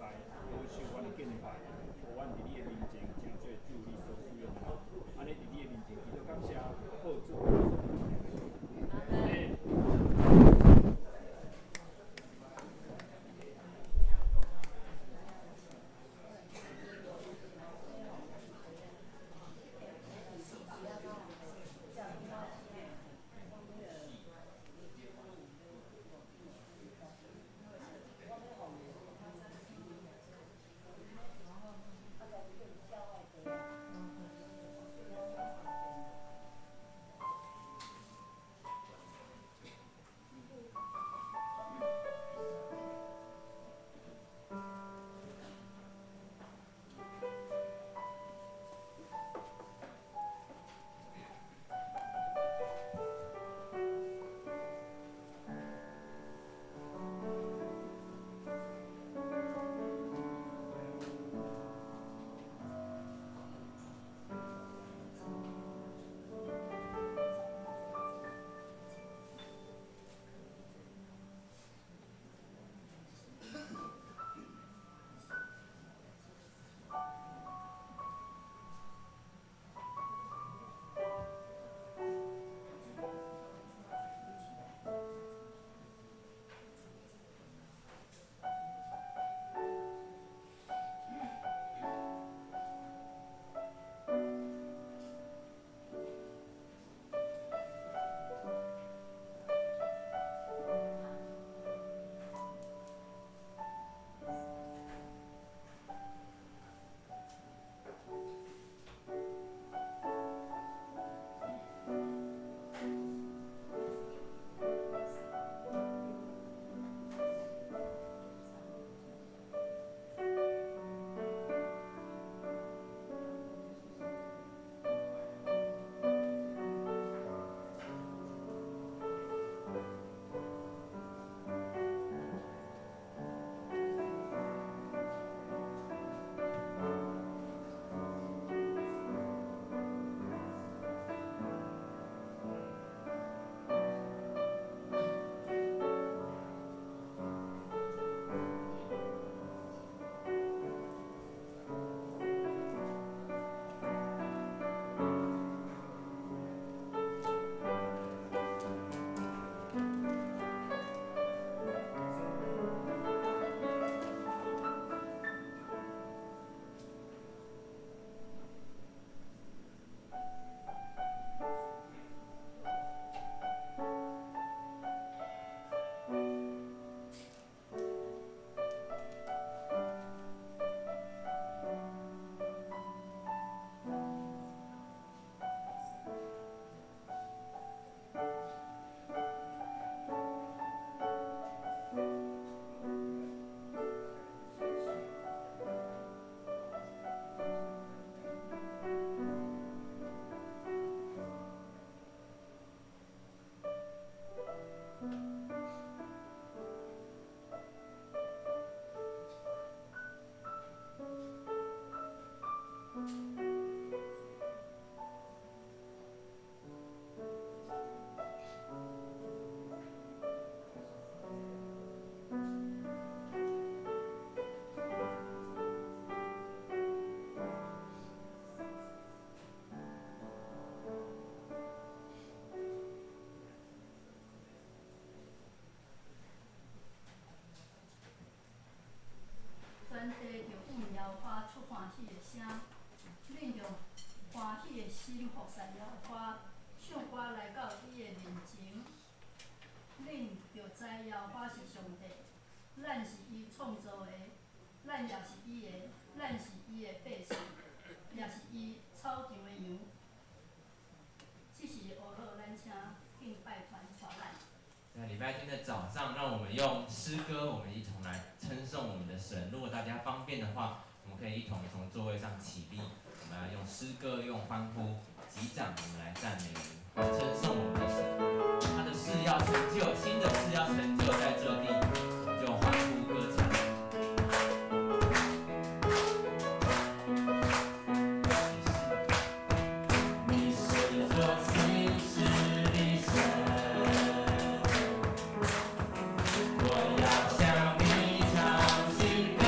保守阮的敬拜，予阮伫你的面前成做主你所使用的人。按呢伫你的面前祈禱感謝，靠主耶穌。全地著向耶和華出歡喜的聲，恁用歡喜的心服侍耶和華，唱歌來到伊的面前。恁著知耶和華是上帝，咱是伊創造的，咱也是伊的，咱是伊的百姓，也是伊草場的羊。這是學老咱請敬拜團帶咱。在禮拜天的早上，讓我們用詩歌，我們一同來稱頌我們的神。如果大家方便的話，我們可以一同從座位上起立，我們要用詩歌、用歡呼、擊掌，我們來讚美、稱頌我們的神。他的事要成就，新的事要成就在這地，我們就歡呼歌唱。你是做新事的神，我要向你唱新歌。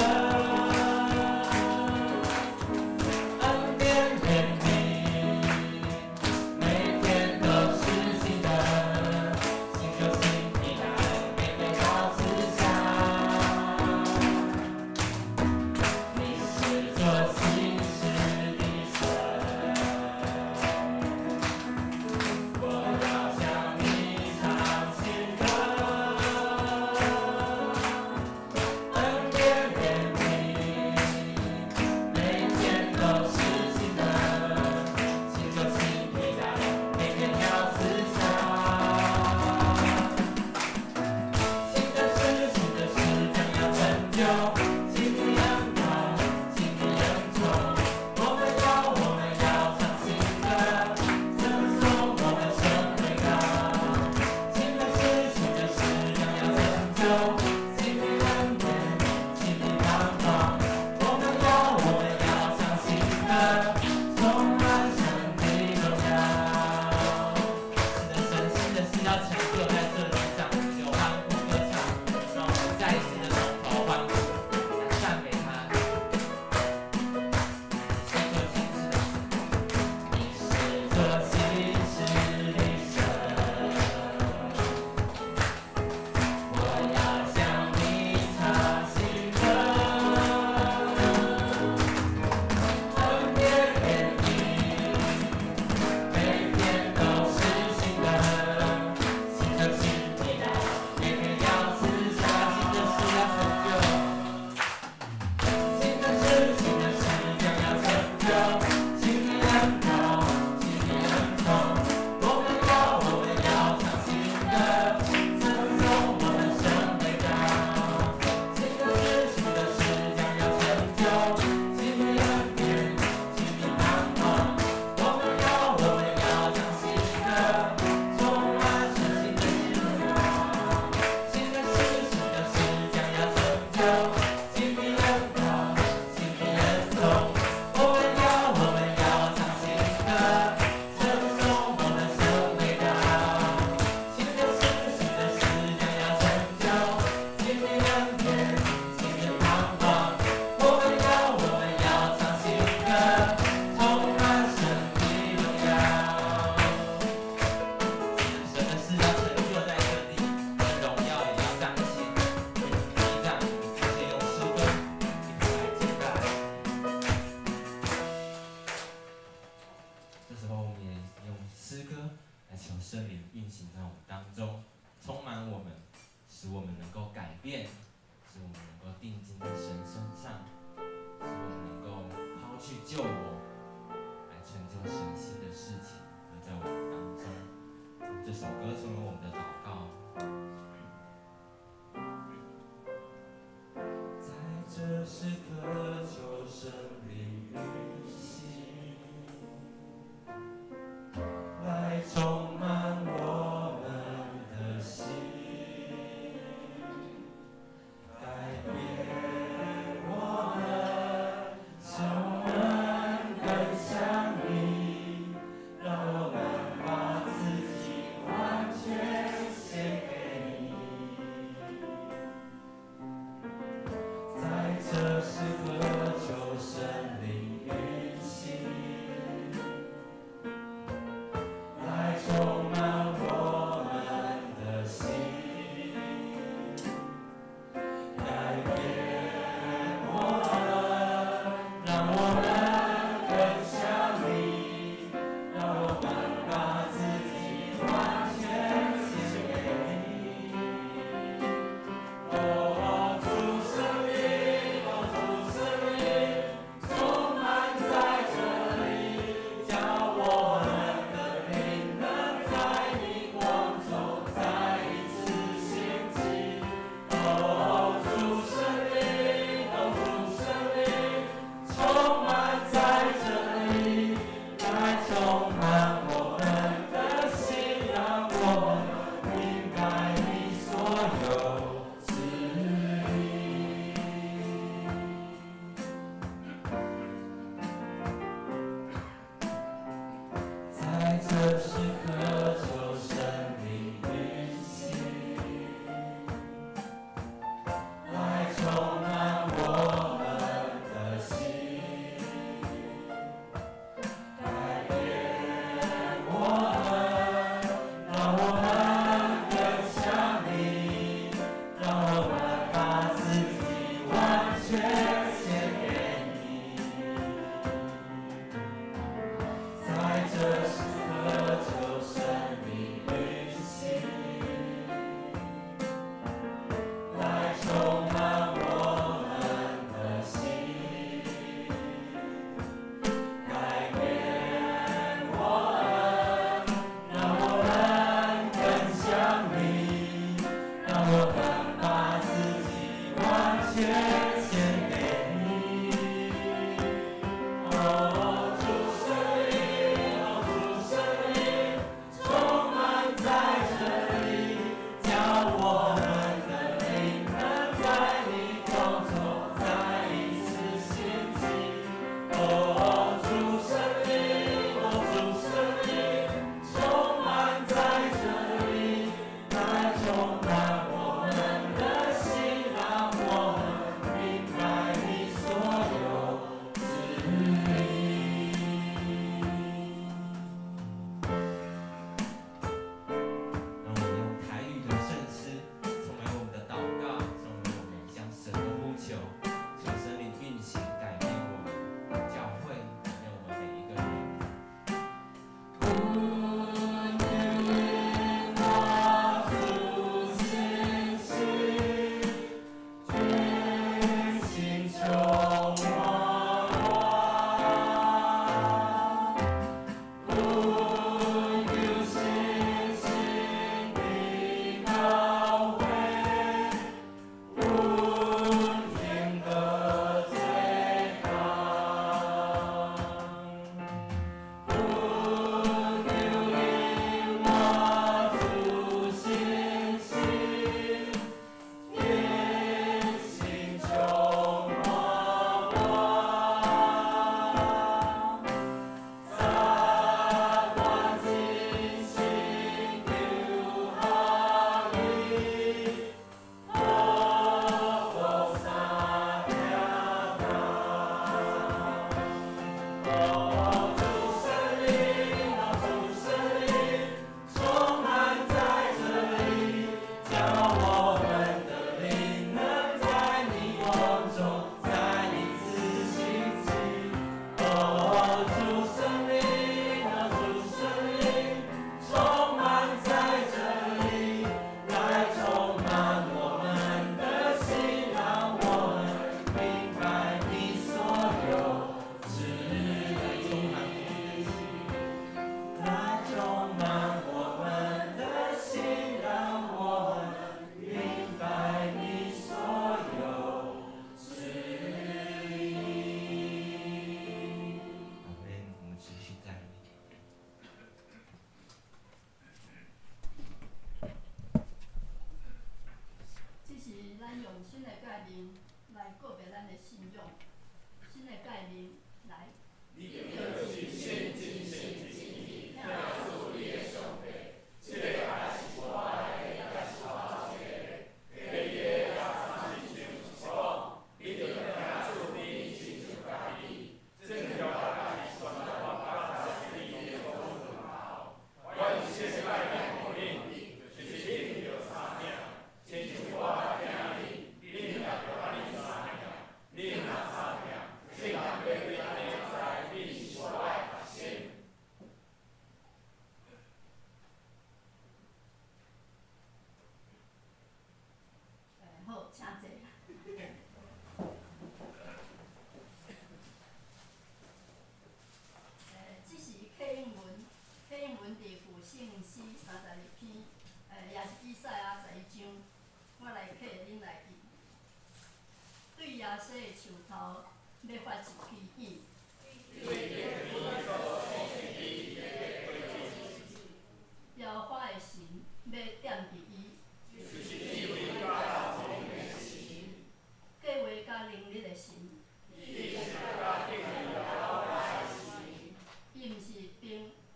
新的恩典，新的盼望。我们要唱新歌，充滿神新的喜樂。新的事，新的事將要成就，新的恩膏，新的恩寵。我們要唱新歌，稱頌我們神偉大。新的事，新的事將要成就，新的恩典，新的盼望。我們要唱新歌，充滿神的榮耀。神的事要成就在這地，神的榮耀也要彰顯。第一站，我們先用詩歌一同來敬拜。這時候，我們也用詩歌來求聖靈運行在我們當中，充滿我們，使我們能夠改變，使我們能夠定睛在神身上，使我們能夠拋去舊我，來成就神新的事情，而在我們當中。這首歌成為我們的禱告。在這時刻，求聖靈運行，來充滿我們的心，改變我們，使我們更像你，讓我們把自己完全獻給你。在這時刻，求聖靈運的信仰。新的誡命來。好，請坐。這是課英文，課英文佇復興詩32篇，也是以賽亞11章，我來課，恁來記。對耶西的樹頭欲發一支箭。耶和華的神欲踮佇伊。計劃佮能力的神。伊毋是憑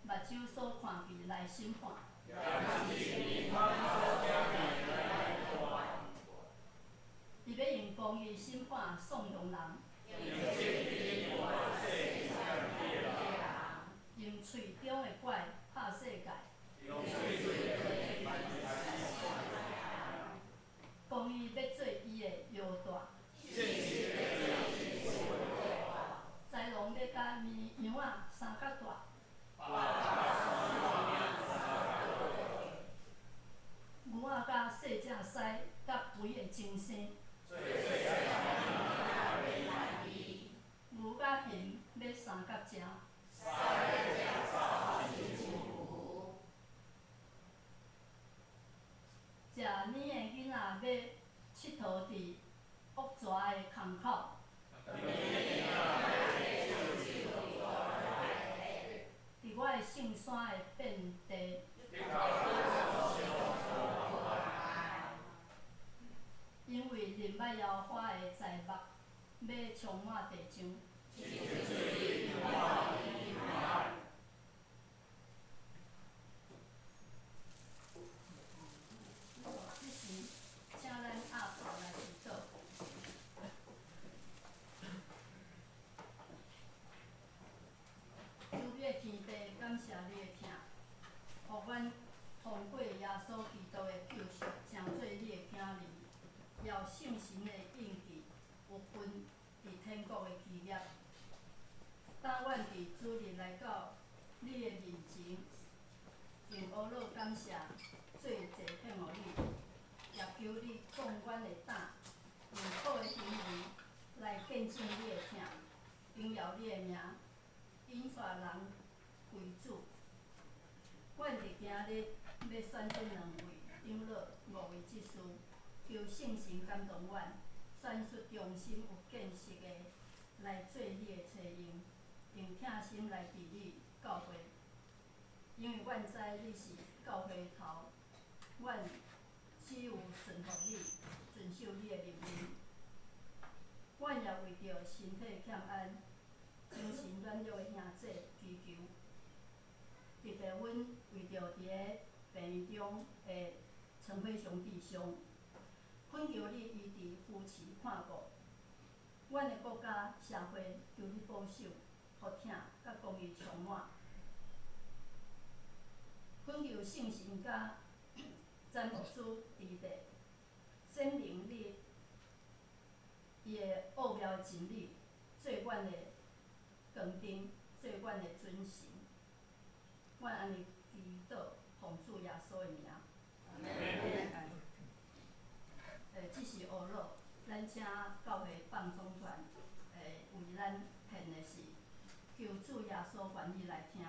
目睭所看見來審判。伊欲用公義審判喪窮人。用喙中的拐拍世界。公義欲做伊的腰帶。豺狼欲佮綿羊仔相佮蹛。牛仔佮細隻狮佮肥的爭生。牛佮熊欲相佮食。食奶的囡仔欲𨑨迌佇惡蛇的空口。佇我的聖山的遍地。因為認捌耶和華的籼木欲充滿地上。這時，請咱阿婆來祈禱。主的天父，感謝你的疼，予阮通過耶穌基督的救贖，成做你的囝兒，也有聖神的印記，有份佇天國的基業。當阮佇主日來到你的面前，用呵咾感謝做祭獻予你，也求你壯阮的膽，用好的行為來見證你的疼，榮耀你的名，引帶人歸主。阮佇今日欲選這兩位長老、五位執事，求聖神感動阮，選出忠心有見識的來做你的差用，用疼心來治理教會。因為阮知你是教會的頭，阮只有順服你，遵守你的命令。阮也為著身體欠安、精神軟弱的兄弟祈求，特別阮為著佇咧病院中的陳輝雄弟兄，懇求你醫治、扶持、看顧。阮的國家社會，求你保守、福疼佮公義充滿。懇求聖神佮詹牧師佇地，顯明你伊的奧妙的真理，做阮的光燈，做阮的準繩。阮按呢祈禱，奉主耶穌的名。這是呵咾，咱請教會放縱團，為咱獻的是求主耶穌歡喜來聽。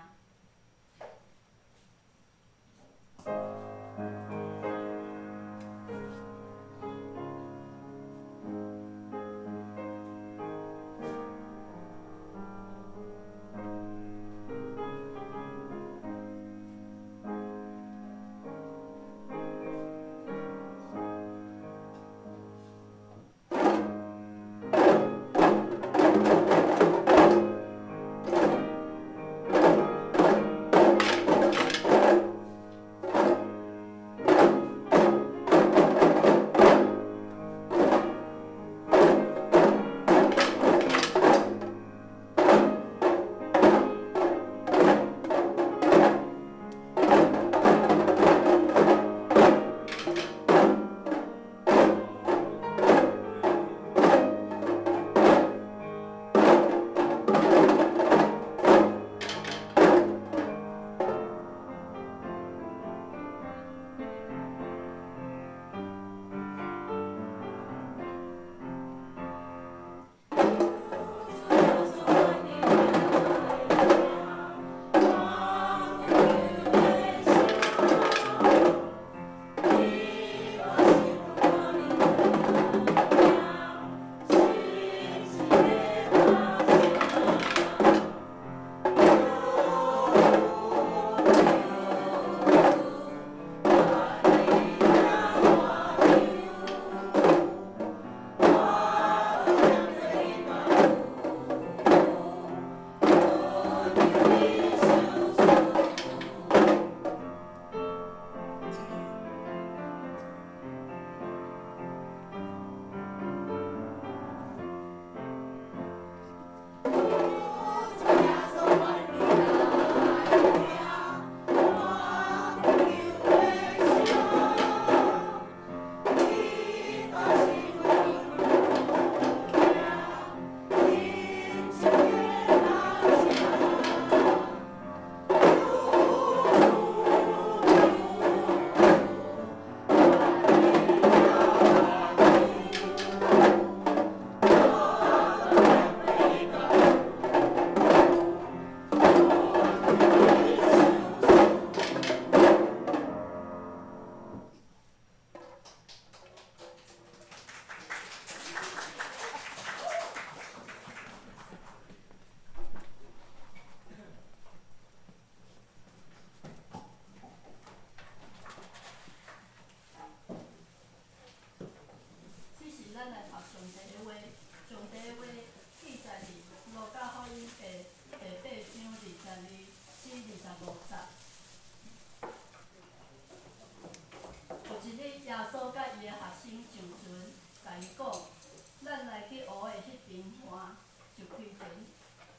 就开船。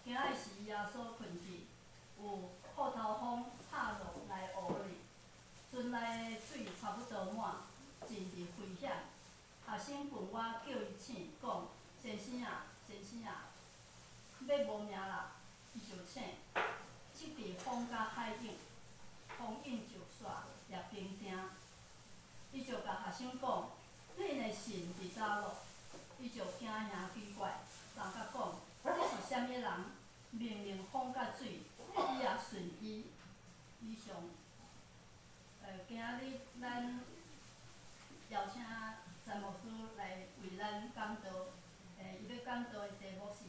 行的時，耶穌睏去，有破頭風拍落來湖裡，船內的水差不多滿，真佇危險。學生問我叫伊醒，講：先生啊，先生啊，欲無命啦！伊就醒，斥責風佮海湧，風湧就煞，也平定。伊就共學生講：恁的信佇佗落？伊就驚惶奇怪，人甲講：這是啥物人？命令風佮水，伊也順伊。以上，今仔日咱邀請詹牧師來為咱講道，伊欲講道的題目是：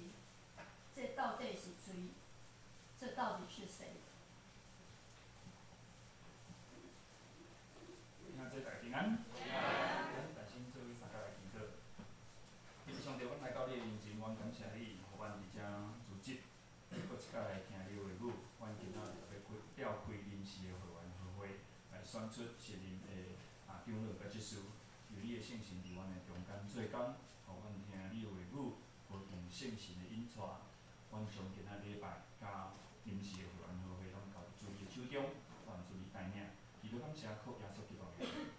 這到底是誰？這到底是誰？兄弟大家平安。咱大聲做伙相共來祈禱。天父上帝，阮來到你的面前，阮感謝你，予阮佇遮組織，閣一擺來聽你的話語。阮今仔日欲開召開臨時的會員會會，來選出新任的長老佮執事。求你的聖神佇阮的中間做工，予阮聽你的話語，無用聖神的引帶。阮將今仔禮拜佮臨時的會員會會，攏交佇主你的手中，願主你帶領。祈禱感謝，靠耶穌基督的名。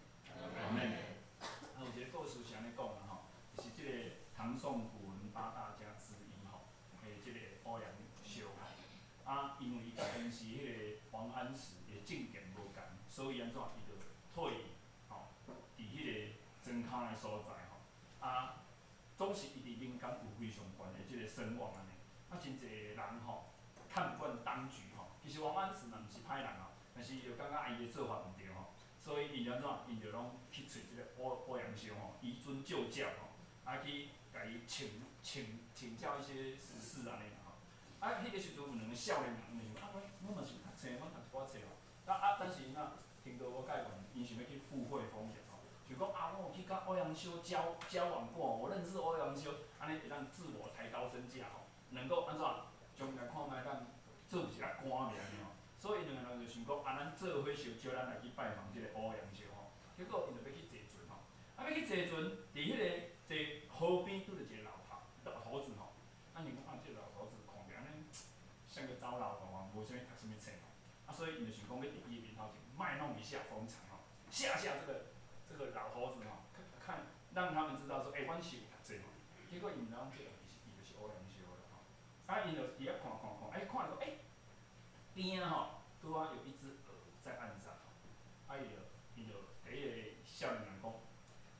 阿們。有一个故事是按呢講啦吼，就是這個唐宋古文八大家之一吼，這個歐陽修。因為伊共當時彼个王安石的政見無仝，所以按怎，伊就退吼，佇彼个莊跤的所在吼。總是伊佇民間有非常懸的這個聲望按呢。真濟人吼看不慣當局吼，其實王安石嘛毋是歹人吼，但是伊就感覺伊的做法毋對吼，所以𪜶就按怎，𪜶就攏去揣這個歐陽修吼，依尊就教吼，去共伊請教一些時事按呢啦吼。彼個時陣有兩个少年人，𪜶就想，阮嘛是有讀冊，阮讀一寡冊吼。但是若聽到我解講，𪜶想欲去附會風言吼，就講我有去佮歐陽修交往過，我認識歐陽修，按呢會當自我抬高身價吼，能夠按怎，將來看覓當做一個官按呢吼。所以𪜶兩個人就想講，咱做伙相招咱來去拜訪這個歐陽修吼。結果𪜶就欲去坐船吼，欲去坐船，佇彼个坐河邊拄著一個老頭子吼。𪜶講，這個老頭子看起來按呢，像個糟老頭啊，無啥物讀啥物冊吼。所以𪜶就想講，欲佇伊面頭前賣弄一下風采吼，嚇嚇這個老頭子吼，看讓他們知道說，阮是有讀冊吼。結果𪜶毋知影這個伊就是歐陽修啦吼。𪜶就佇遐看看看，看著邊仔吼，拄仔有一隻鵝在岸上吼。伊就第一個少年人講，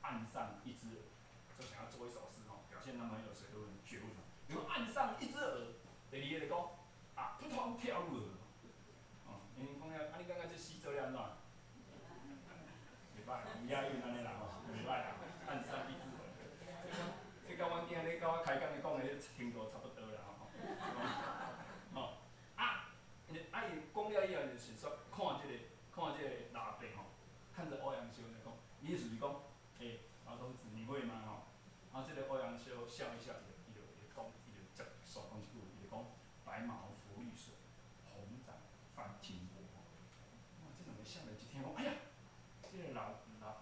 岸上一隻鵝，就想要做一首詩吼，表現他們很有學問學問吼。伊講岸上一隻鵝，第二个就講，撲通跳入河。𪜶講了，你感覺這詩做了按怎？袂歹，有押韻按呢啦吼，袂歹啦。岸上一隻鵝，這佮阮今日佮我開講咧講的彼程度差不多啦吼。伊講了以後就迅速看這個老伯吼，看著歐陽修來講，意思是講，老頭子你會嗎吼？這個歐陽修笑一笑，伊就講，伊就接續講一句，伊就講白毛浮綠水，紅掌翻清波。哇！這兩个少年一聽講，哎呀，這個這個老歲仔吼，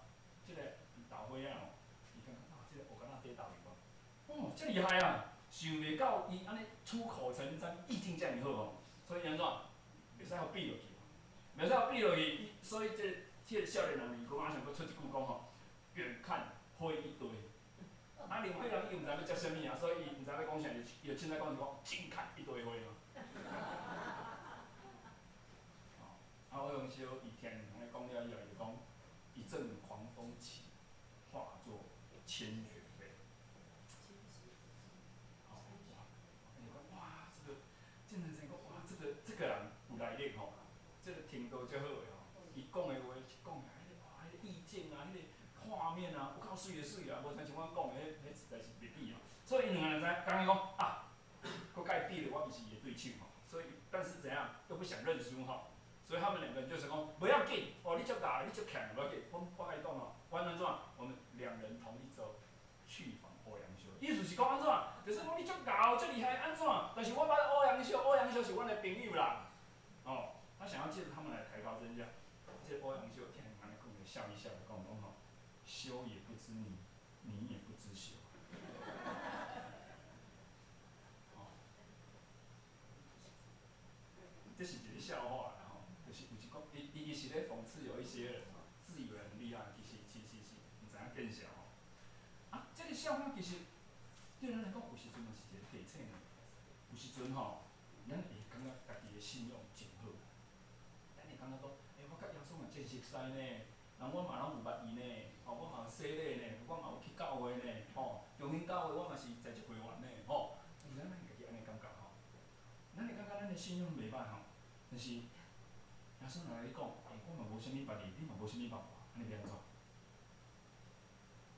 伊感覺哇，這個烏敢若底豆去哦，這厲害啊！想袂到伊按呢出口成章，意境遮爾好吼，所以按怎，袂使予比落去，袂使予比落去，所以這個少年人伊閣馬上閣出一句講吼，遠看灰一堆。另外彼人伊毋知欲接啥物啊，所以伊毋知欲講啥，伊就凊彩講一講，近看一堆灰嘛。歐陽修伊聽𪜶按呢講了以後，伊就講一陣狂風起，化作千卷飛。哇！伊就講哇，這個真正講哇，這個人有來歷吼，這個程度足好的吼，伊講的話講起來，哇，彼個意境啊，彼個畫面啊，有夠媠的媠啊，無親像阮講的，彼實在是袂比吼。所以𪜶兩個人知，感覺講啊，閣共伊比著，我毋是伊的對手吼。所以，但是怎樣又不想認輸吼，所以他們兩個人就是講，無要緊，哦，你足𠢕，你足強，無要緊，我共你講吼，阮按怎，我們兩人同一舟，去訪歐陽修。意思是講按怎，就是講你足𠢕，足厲害，按怎？但是我捌歐陽修，歐陽修是阮的朋友啦。哦，他想要借著他們來抬高身價。這個歐陽修聽𪜶按呢講，就笑一笑，就講講吼，修也不知你，你也不知修。哦，些人吼，自以為很厲害，其實是毋知影見笑吼。啊，這个笑話其實對咱來講，有時陣嘛是一個提醒呢。有時陣吼，咱會感覺家己的信仰真好，咱會感覺講，欸，我佮耶穌嘛真熟似呢，人我嘛攏有捌伊呢，吼，我嘛有洗禮呢，我嘛有去教會呢，吼，中興教會我嘛是在職會員呢，吼。但是咱家己按呢感覺吼，咱會感覺咱的信仰袂歹吼，但是耶穌若來你講，欸，我嘛無啥物捌你，你嘛無啥物捌我，按呢欲按怎？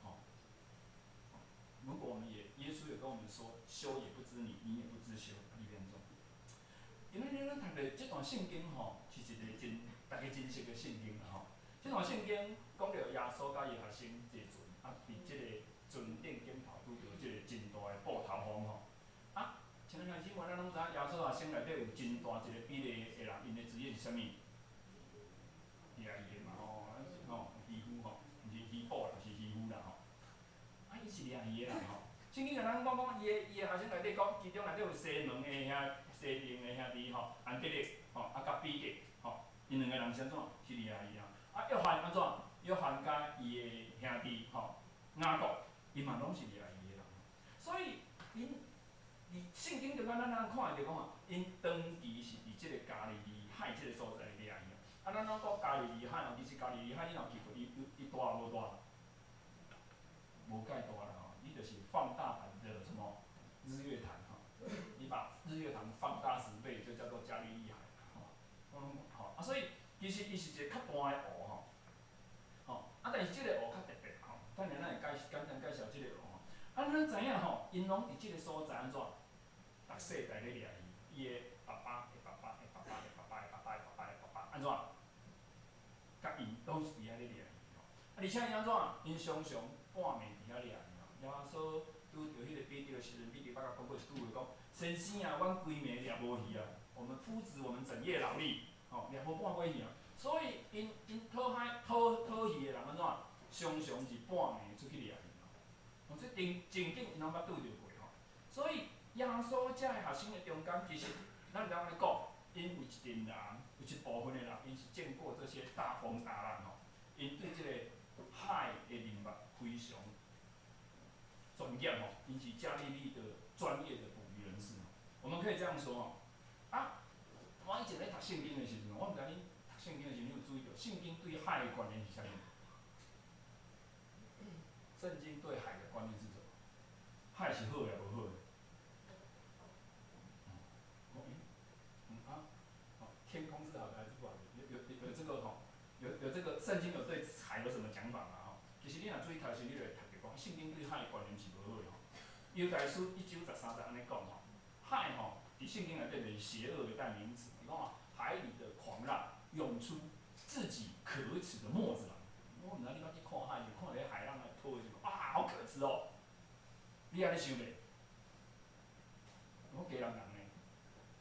吼，如果我們也，耶穌也跟我們說，修也不知你，你也不知修，你欲按怎？今仔日咱讀的這段聖經吼，是一个真大家真熟的聖經啦吼。這段聖經講著耶穌佮伊學生坐船，啊，佇這个船頂頂頭拄著這个真大的暴頭風吼。啊，親愛兄弟姊妹，咱攏知影耶穌學生內底有真大一个比例的人，𪜶的職業是啥物？掠魚的嘛吼，吼，漁夫吼，毋是漁捕啦，是漁夫啦吼。啊，伊是掠魚的人吼。聖經共咱講講，伊的學生內底講，其中內底有西門的兄西門的兄弟吼，安德烈吼，啊，佮彼得吼，𪜶兩个人是按怎？是掠魚啊。啊，約翰按怎？約翰佮伊的兄弟吼，雅各，𪜶嘛攏是掠魚的人。所以，𪜶佇聖經中間，咱通看會著講啊，𪜶長期是佇這个加利利海這个所在掠魚。啊，咱攏講加利利海哦，其實加利利海你若去過，伊大無大？無蓋大啦吼，你就是放大版的什麼日月潭吼，你把日月潭放大10倍，就叫做加利利海吼。嗯，吼啊，所以其實伊是一个較大的湖吼，吼啊，但是這个湖較特別吼，等下咱會介簡單介紹這個湖吼。啊，咱知影吼，𪜶攏佇這个所在按怎？逐世代咧掠魚，伊的爸爸的爸爸的爸爸的爸爸的爸爸的爸爸的爸爸按怎？佮𪜶攏是佇遐咧掠魚吼。啊，而且𪜶按怎？𪜶常常半暝佇遐掠魚吼。耶穌拄著彼个彼得的時陣，彼得捌共講過一句話，講：先生啊，阮規暝掠無魚啊，我們夫子我們整夜勞力，吼，掠無半尾魚啊。所以𪜶討海討討魚的人按怎？常常是半暝出去掠魚吼。哦，這情情景𪜶攏捌拄著過吼。所以耶穌遮的學生的中間，其實咱會當按呢講，𪜶有一陣人，有一部分的人，𪜶是見過這些大風大浪吼，𪜶對這个海的認捌非常專業吼，𪜶是加利利的專業的捕魚人士。我們可以這樣說吼。啊，我以前咧讀聖經的時陣，我毋知恁讀聖經的時陣，你有注意著，聖經對海的觀念是啥物？聖經對海的觀念是什麼？海是好的抑無好的？嗯，嗯啊，天空是好的還是不好的？有這個吼，有這個聖經有對海有什麼講法嗎？吼，其實你若注意讀時，你就會讀著講，聖經對海的觀念是無好的吼。猶大書1章13節按呢講吼，海吼，佇聖經內底就是邪惡的代名詞。伊講啊，海裡的狂浪湧出自己可恥的沫子來。我毋知你捌去看海，就看著海浪來拖的時陣，啊，好可恥哦！你按呢想袂？我家人人呢，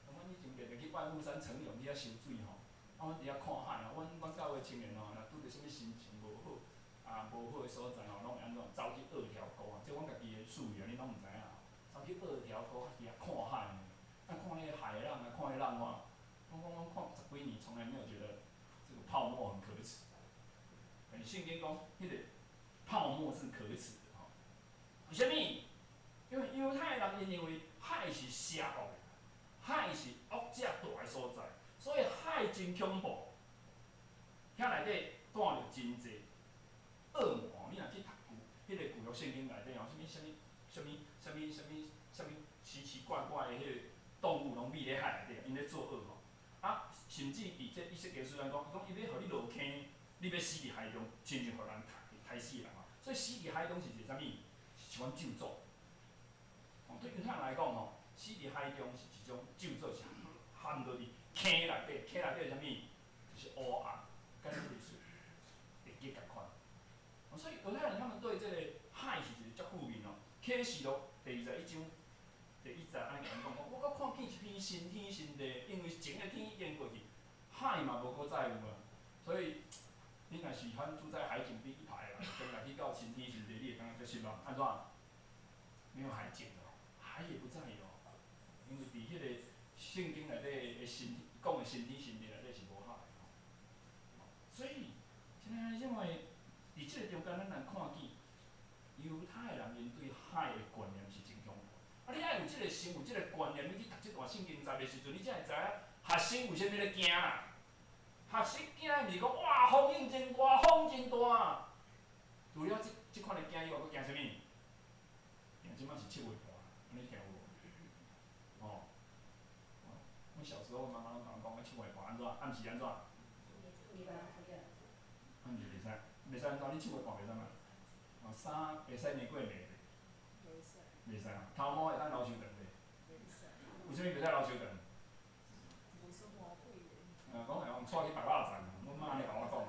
阮以前常常去外木山成勇去遐游水吼，啊，阮佇遐看海吼，阮教會青年吼，若拄著啥物心情無好，啊，無好的所在吼，攏會按怎？走去軛條溝啊，這阮家己的術語啊，恁攏毋知影。走去軛條溝，佇遐看海呢，啊，看彼个海浪啊，看彼浪花，我看十幾年，從來沒有覺得這個泡沫很可恥。但是聖經講，彼个泡沫是可恥的吼。為啥物？因為猶太人𪜶認為海是邪惡的，海是惡者蹛的所在，所以海真恐怖。遐內底蹛著真濟惡魔。你若去讀舊，彼个舊約聖經內底吼，啥物啥物啥物啥物啥物啥物奇奇怪怪的彼个動物攏覕咧海內底，𪜶咧作惡吼。啊，甚至佇這以西結書來講，伊講伊欲予你落坑，你欲死佇海中，親像予人刣死的人吼。所以死佇海中是一個啥物？是一款咒詛。哦，對猶太人來講吼，死佇海中是一種咒詛，是陷落佇坑內底，坑內底是啥物？就是烏暗，佮彼個是地獄仝款。所以猶太人他們對這個海是一個足負面哦。啟示錄第21章第1節按呢共阮講講，我閣看見一片新天新地，因為前个天已經過去，海嘛無閣再有啊。所以你若喜歡住在海景第一排啊，將來去到新天新地，你會感覺足失望。按怎？沒有海景了，海也不再有，因為佇彼个聖經內底的新講的新天新地內底是無海的。所以兄姊妹，佇這个中間，咱來看見猶太人𪜶對海的觀念是真恐怖。啊，你愛有這个心，有這个觀念，你去讀這段聖經節的時陣，你才會知影學生為啥物咧驚啦。學生驚的毋是講哇風湧真大，風真大。除了這款的驚以外，閣驚啥物？驚這擺是七月半，按呢聽有無？哦，阮小時候媽媽攏共阮講，七月半按怎？暗時按怎？暗時袂使，袂使按怎？你七月半袂使嘛？哦，衫會使年過暝袂？袂使啊，頭毛會當留傷長袂？為啥物袂使留傷長？啊，講會用帶去縛肉粽，阮媽按呢共我講。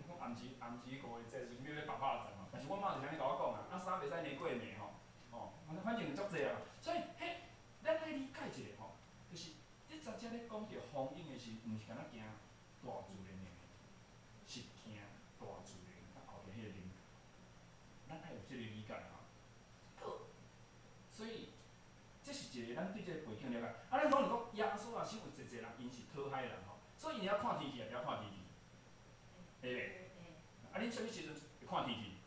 講暗時暗時五月節是啥物欲縛肉粽吼？但是阮媽就是按呢共我講啊，啊衫袂使年過暝吼，吼，反正足濟啊。所以，彼咱愛理解一下吼，就是你昨遮咧講著風湧的時，毋是干焦驚大自然的，是驚大自然佮後壁彼個靈。咱愛有這个理解吼。好，所以這是一個咱對這個背景了解。啊，咱講是講耶穌也是有濟濟人，𪜶是討海的人吼，所以𪜶會曉看天氣，也袂曉看天氣，會袂？啊，恁啥物時陣會看天氣？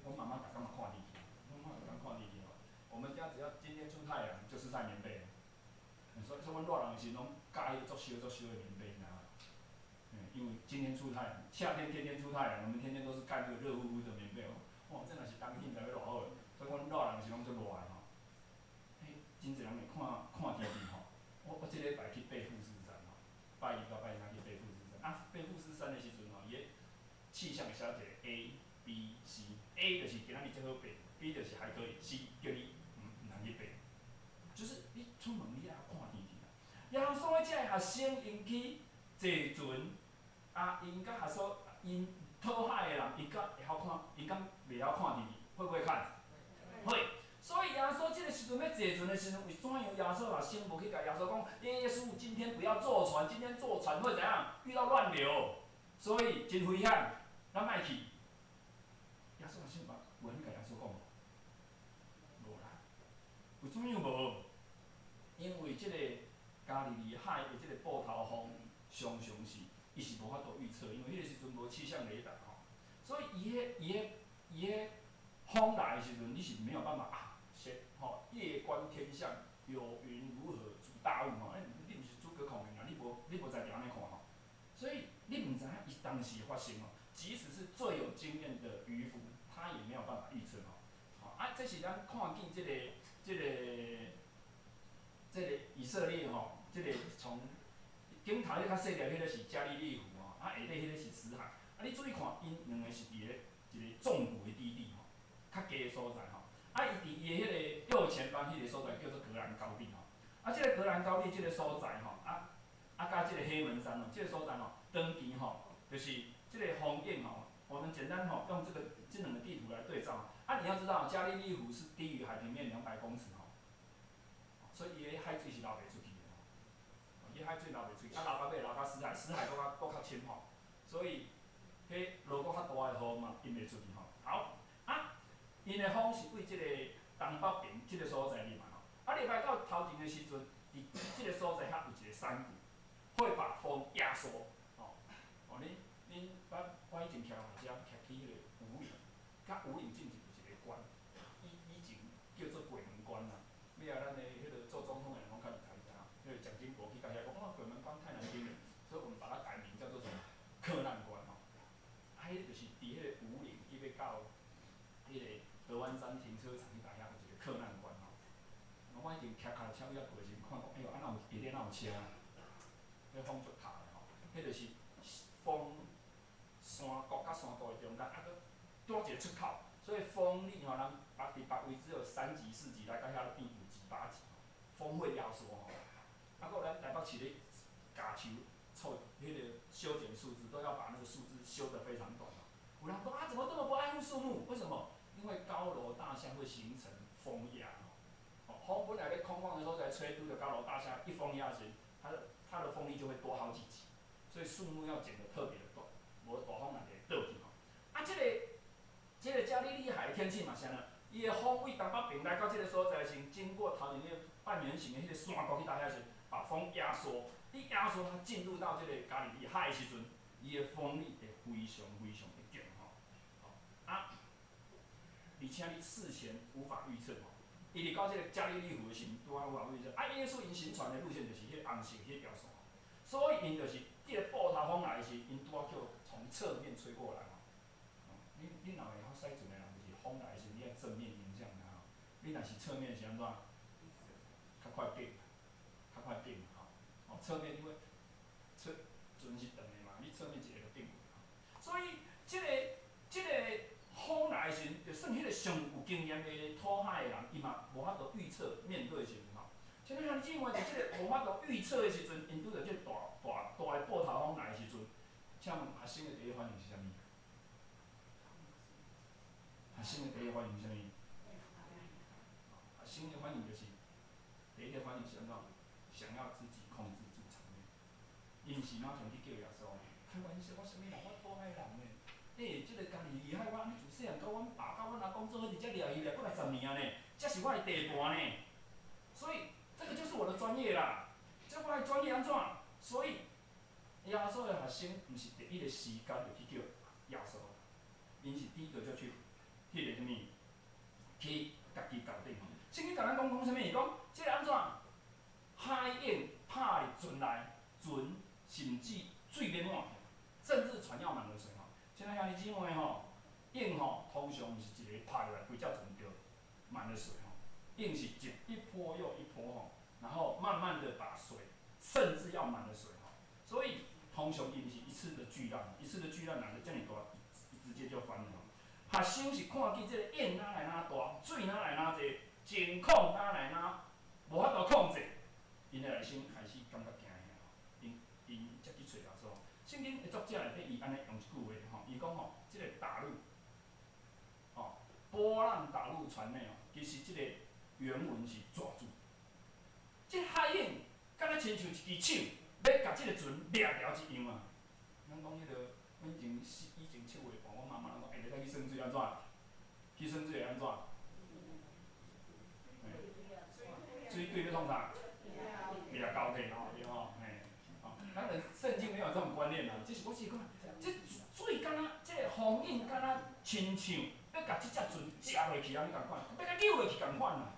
阮媽媽逐工嘛看天氣，阮媽逐工看天氣吼。我們家只要今天出太陽，就是曬棉被。所以，所以阮熱人的時陣攏蓋彼個足燒足燒的棉被，你知影無？因為今天出太陽，夏天天天出太陽，我們天天都是蓋那個熱乎乎的棉被哦。哇，這若是冬天，毋知欲偌好。所以阮熱人時攏足熱的吼。彼真濟人會看看天氣吼。我這禮拜去爬富士山吼，拜一到拜三去爬富士山。啊，爬富士山的時陣吼，伊个氣象會寫一個 A、B、C，A 就是今仔日最好爬，B 就是還可以，C 叫你毋通去爬。就是你出門你愛看天氣啦。耶穌的這个學生𪜶去坐船，啊，𪜶佮耶穌𪜶討海的人，𪜶敢會曉看，𪜶敢袂曉看天氣？會不會看？會。所以耶穌這个時陣欲坐船的時陣，為怎樣耶穌學生無去共耶穌講？耶穌今天不要坐船，今天坐船會怎樣？遇到亂流，所以真危險，咱莫去。耶穌學生有按呢共耶穌講無？無啦。為怎樣無？因為這個加利利海的這個波濤風，常常是伊是無法度預測，因為彼個時陣無氣象雷達吼，所以伊彼風來的時陣，你是沒有辦法啊，說吼夜觀天象，有雲如何主大霧吼，你毋是諸葛孔明啊，你無才調按呢看吼，所以你毋知影伊當時發生吼，即使是最有經驗的漁夫，他也沒有辦法預測吼。啊，這是咱看見這個以色列吼，這個從頂頭彼較細粒彼個是加利利湖吼，啊下底彼個是死海。啊，你注意看，𪜶兩个是佇咧一個縱谷的低地吼，較低的所在吼。啊，伊佇伊的彼個右前方彼個所在叫做戈蘭高地吼。啊，這個戈蘭高地這個所在吼，啊，佮這個黑門山吼，這個所在吼，長期吼，就是這個風湧吼，我們簡單吼用這兩個地圖來對照。啊，你要知道，加利利湖是低於海平面200公尺吼，所以伊的海水是流袂出去的吼，伊海水流袂出去，啊流到尾流到死海，死海閣較深吼，所以彼落閣較大的雨嘛，淹袂出去吼。好，啊，𪜶的風是對這個東北邊這個所在入來吼，啊入來到頭前的時陣，佇這個所在遐有一個山谷，會把風壓縮，吼，哦，恁我以前徛火車徛去彼個武嶺，佮武嶺進前有一個關，以前叫做鬼門關啦。尾仔咱的彼个做總統的人攏較厲害，知影？彼個蔣經國去到遐講，哇，鬼門關太難聽了，所以我們把它改名叫做什麼？克難關吼。啊，彼個就是佇彼個武嶺，伊欲到彼個合歡山停車場彼搭遐有一個克難關吼。我以前騎跤車去遐過時，看講，哎喲，啊哪有下底哪有車？彼風足剾的吼，彼就是風山谷佮山谷的中間，啊閣拄一個出口，所以風力吼，人別佇別位只有3級、4級，來到遐變5級、8級吼，風會壓縮吼。啊，閣有咱台北市咧鉸樹厝，彼個修剪樹枝都要把那個樹枝修得非常短吼。有人講啊，怎麼這麼不愛護樹木？為什麼？因為高樓大廈會形成風壓吼。風本來咧空曠的所在吹，拄著高樓大廈一風壓時，它的風力就會多好幾級，所以樹木要剪得特別的短，無大風來就會倒去吼。啊，這個加利利海的天氣嘛是按呢，伊的風對東北邊來到這個所在時，經過頭前彼個半圓形的彼個山谷去搭遐時，把風壓縮，你壓縮它進入到這個加利利海的時陣，伊的風力會非常非常的強吼。啊，而且你事前無法預測吼。伊佇到這个加利利湖的時陣，拄仔無法預測。啊，耶穌𪜶行船的路線就是彼個紅色彼條線，所以𪜶就是這个暴颱風來的時，𪜶拄仔叫從側面吹過來吼。你若會曉駛船的人，就是風來的時，你愛正面迎向它吼。你若是側面是按怎？較快變，較快變吼。哦，側面因為側船是長的嘛，你側面一下就變過吼。所以這个風來的時陣，就算彼個上有經驗的討海的人，伊嘛無法度預測面對的時陣吼。親愛兄弟姊妹，佇這个無法度預測的時陣，𪜶拄著這個大大大的暴颱風來的時陣，請問學生的第一反應是啥物？學生的第一反應是啥物？學生的反應就是，第一個反應是按怎？想要自己控制住場面。𪜶是馬上去叫耶穌，開玩笑，我啥物人？我討海人呢？欸，這個加利利海，我按呢自細漢佮阮爸、佮阮阿公做伙佇遮掠魚掠幾若十年啊呢，這是我的地盤呢。所以這個就是我的專業啦，這我的專業按怎？所以耶穌的學生毋是第一個時間就去叫耶穌，𪜶是第一個就去彼個啥物，去家己搞定。聖經共咱講講啥物？伊講這個按怎？海湧拍佇船內，船甚至水欲滿，甚至船要滿了水吼。親愛兄弟姊妹吼，湧吼通常毋是一个拍落來，規隻船就滿了水吼。湧是一波又一波吼，然後慢慢的把水，甚至要滿了水吼。所以通常伊毋是一次的巨浪，一次的巨浪來得遮爾大，直接就翻了吼。學生是看見這个湧哪來哪大，水哪來哪濟，情況哪來哪無法度控制，𪜶的內心開始感覺驚嚇吼，𪜶𪜶才去揣耶穌。聖經的作者內底伊按呢用一句話吼，伊講吼，這个打入，吼，波浪打入船內哦，其實這個原文是抓住，這海湧敢若親像一支手，欲共這个船掠牢一樣啊。咱講彼个，阮以前7月半，阮媽媽攏講，欸，你愛去耍水按怎？去耍水會按怎？水鬼欲創啥？掠交替吼，對吼，嘿，吼，當然聖經沒有這種觀念啦，這是我是講，這水敢若，這个風湧敢若親像欲共這隻船食落去按呢仝款，欲共扭落去仝款啦。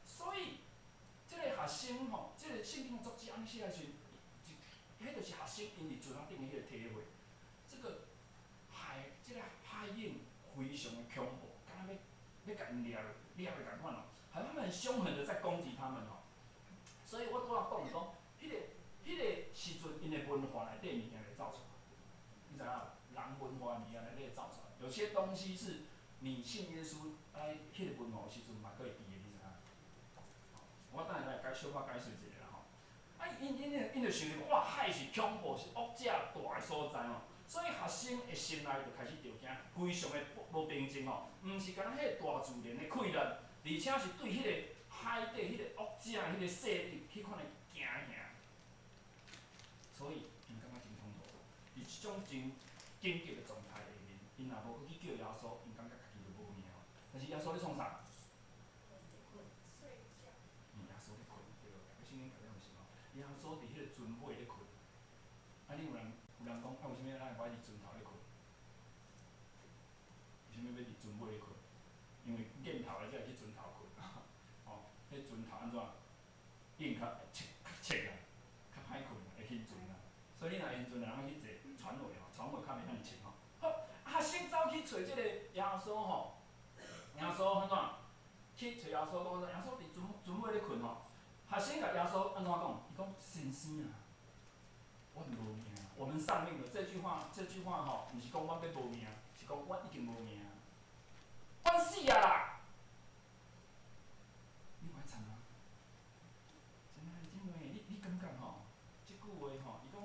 所以，這个學生吼，這個聖經的作者按呢寫的時陣，彼就是學生𪜶佇船仔頂的彼個體會。這個海，這個海湧非常的恐怖，敢若欲共𪜶掠落，掠落仝款哦，好像他們很兇狠的在攻擊他們哦。所以我拄仔講講，彼個時陣，𪜶的文化內底物件會走出來，你知影無？人文化物件內底會走出來，有些東西是你信耶穌，哎，彼個文化有時陣嘛閣會佇的，你知影？我等下來解小可解釋一下啦吼。啊，𪜶就想著哇，海是恐怖，是惡者大的所在吼，所以學生的心內就開始著驚，非常的無平靜吼。毋是干焦彼個大自然的氣力，而且是對彼個海底彼個惡者彼個勢力，彼款的驚嚇。所以，𪜶感覺真衝突，佇這種真緊急的狀態下面，𪜶若無閣去叫耶穌，𪜶感覺家己就無命哦。但是耶穌咧創啥？耶穌咧睏，對無？聖經內底毋是吼，耶穌佇彼個船尾咧睏。啊，你有人講啊？為啥物咱會愛佇船頭咧睏？為啥物欲佇船尾咧睏？因為見頭的才會去船頭睏，吼，彼船頭按怎？湧較淺較淺啊，較歹睏，會興船啊。所以你若興船，人愛去坐船尾吼，船尾較袂遐爾淺吼。好，學生走去揣這個耶穌吼，耶穌按怎？去揣耶穌講，耶穌佇船尾咧睏吼。學生共耶穌按怎講？伊講先生啊，阮無命，我們喪命了。這句話吼，毋是講阮欲無命，是講阮已經無命，阮死啊啦！你無愛參嗎？親愛的姊妹，你感覺吼？這句話吼，伊講，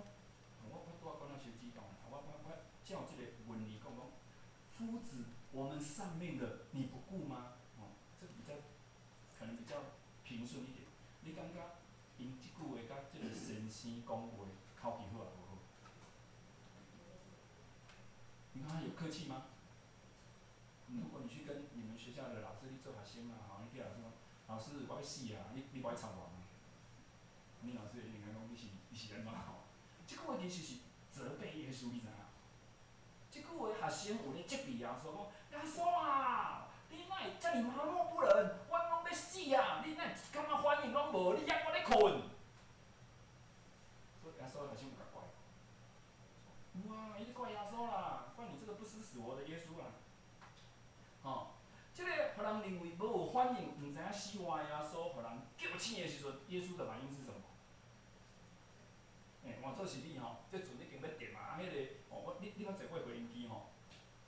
我拄仔講了小激動，我照這個文字講講，夫子，我們喪命了，你不顧嗎？哦，這個比較可能比較平順一點。你感覺𪜶這句話佮這個先生講話口氣好抑無好？你看他有客氣嗎？如果你去跟你們學校的老師，你做學生啊，吼，你去老師講，老師我欲死啊，你無愛插我嗎？你老師會應該講你是按怎吼？這句話其實是責備耶穌，你知影？這句話學生有咧責備耶穌講：耶穌啊，你哪會遮爾麻木不仁？阮攏欲死啊！你哪會一點仔反應攏無？你猶閣咧睏？所以耶穌學生有共怪。哇！伊咧怪耶穌啦，怪你這個不思死活的耶穌啦！吼，這個予人認為無有反應，毋知影死活的耶穌，予人叫醒的時陣，耶穌的反應是什麼？欸，換做是你吼，這船已經欲沉啊！彼個哦，我你你捌坐過飛機吼？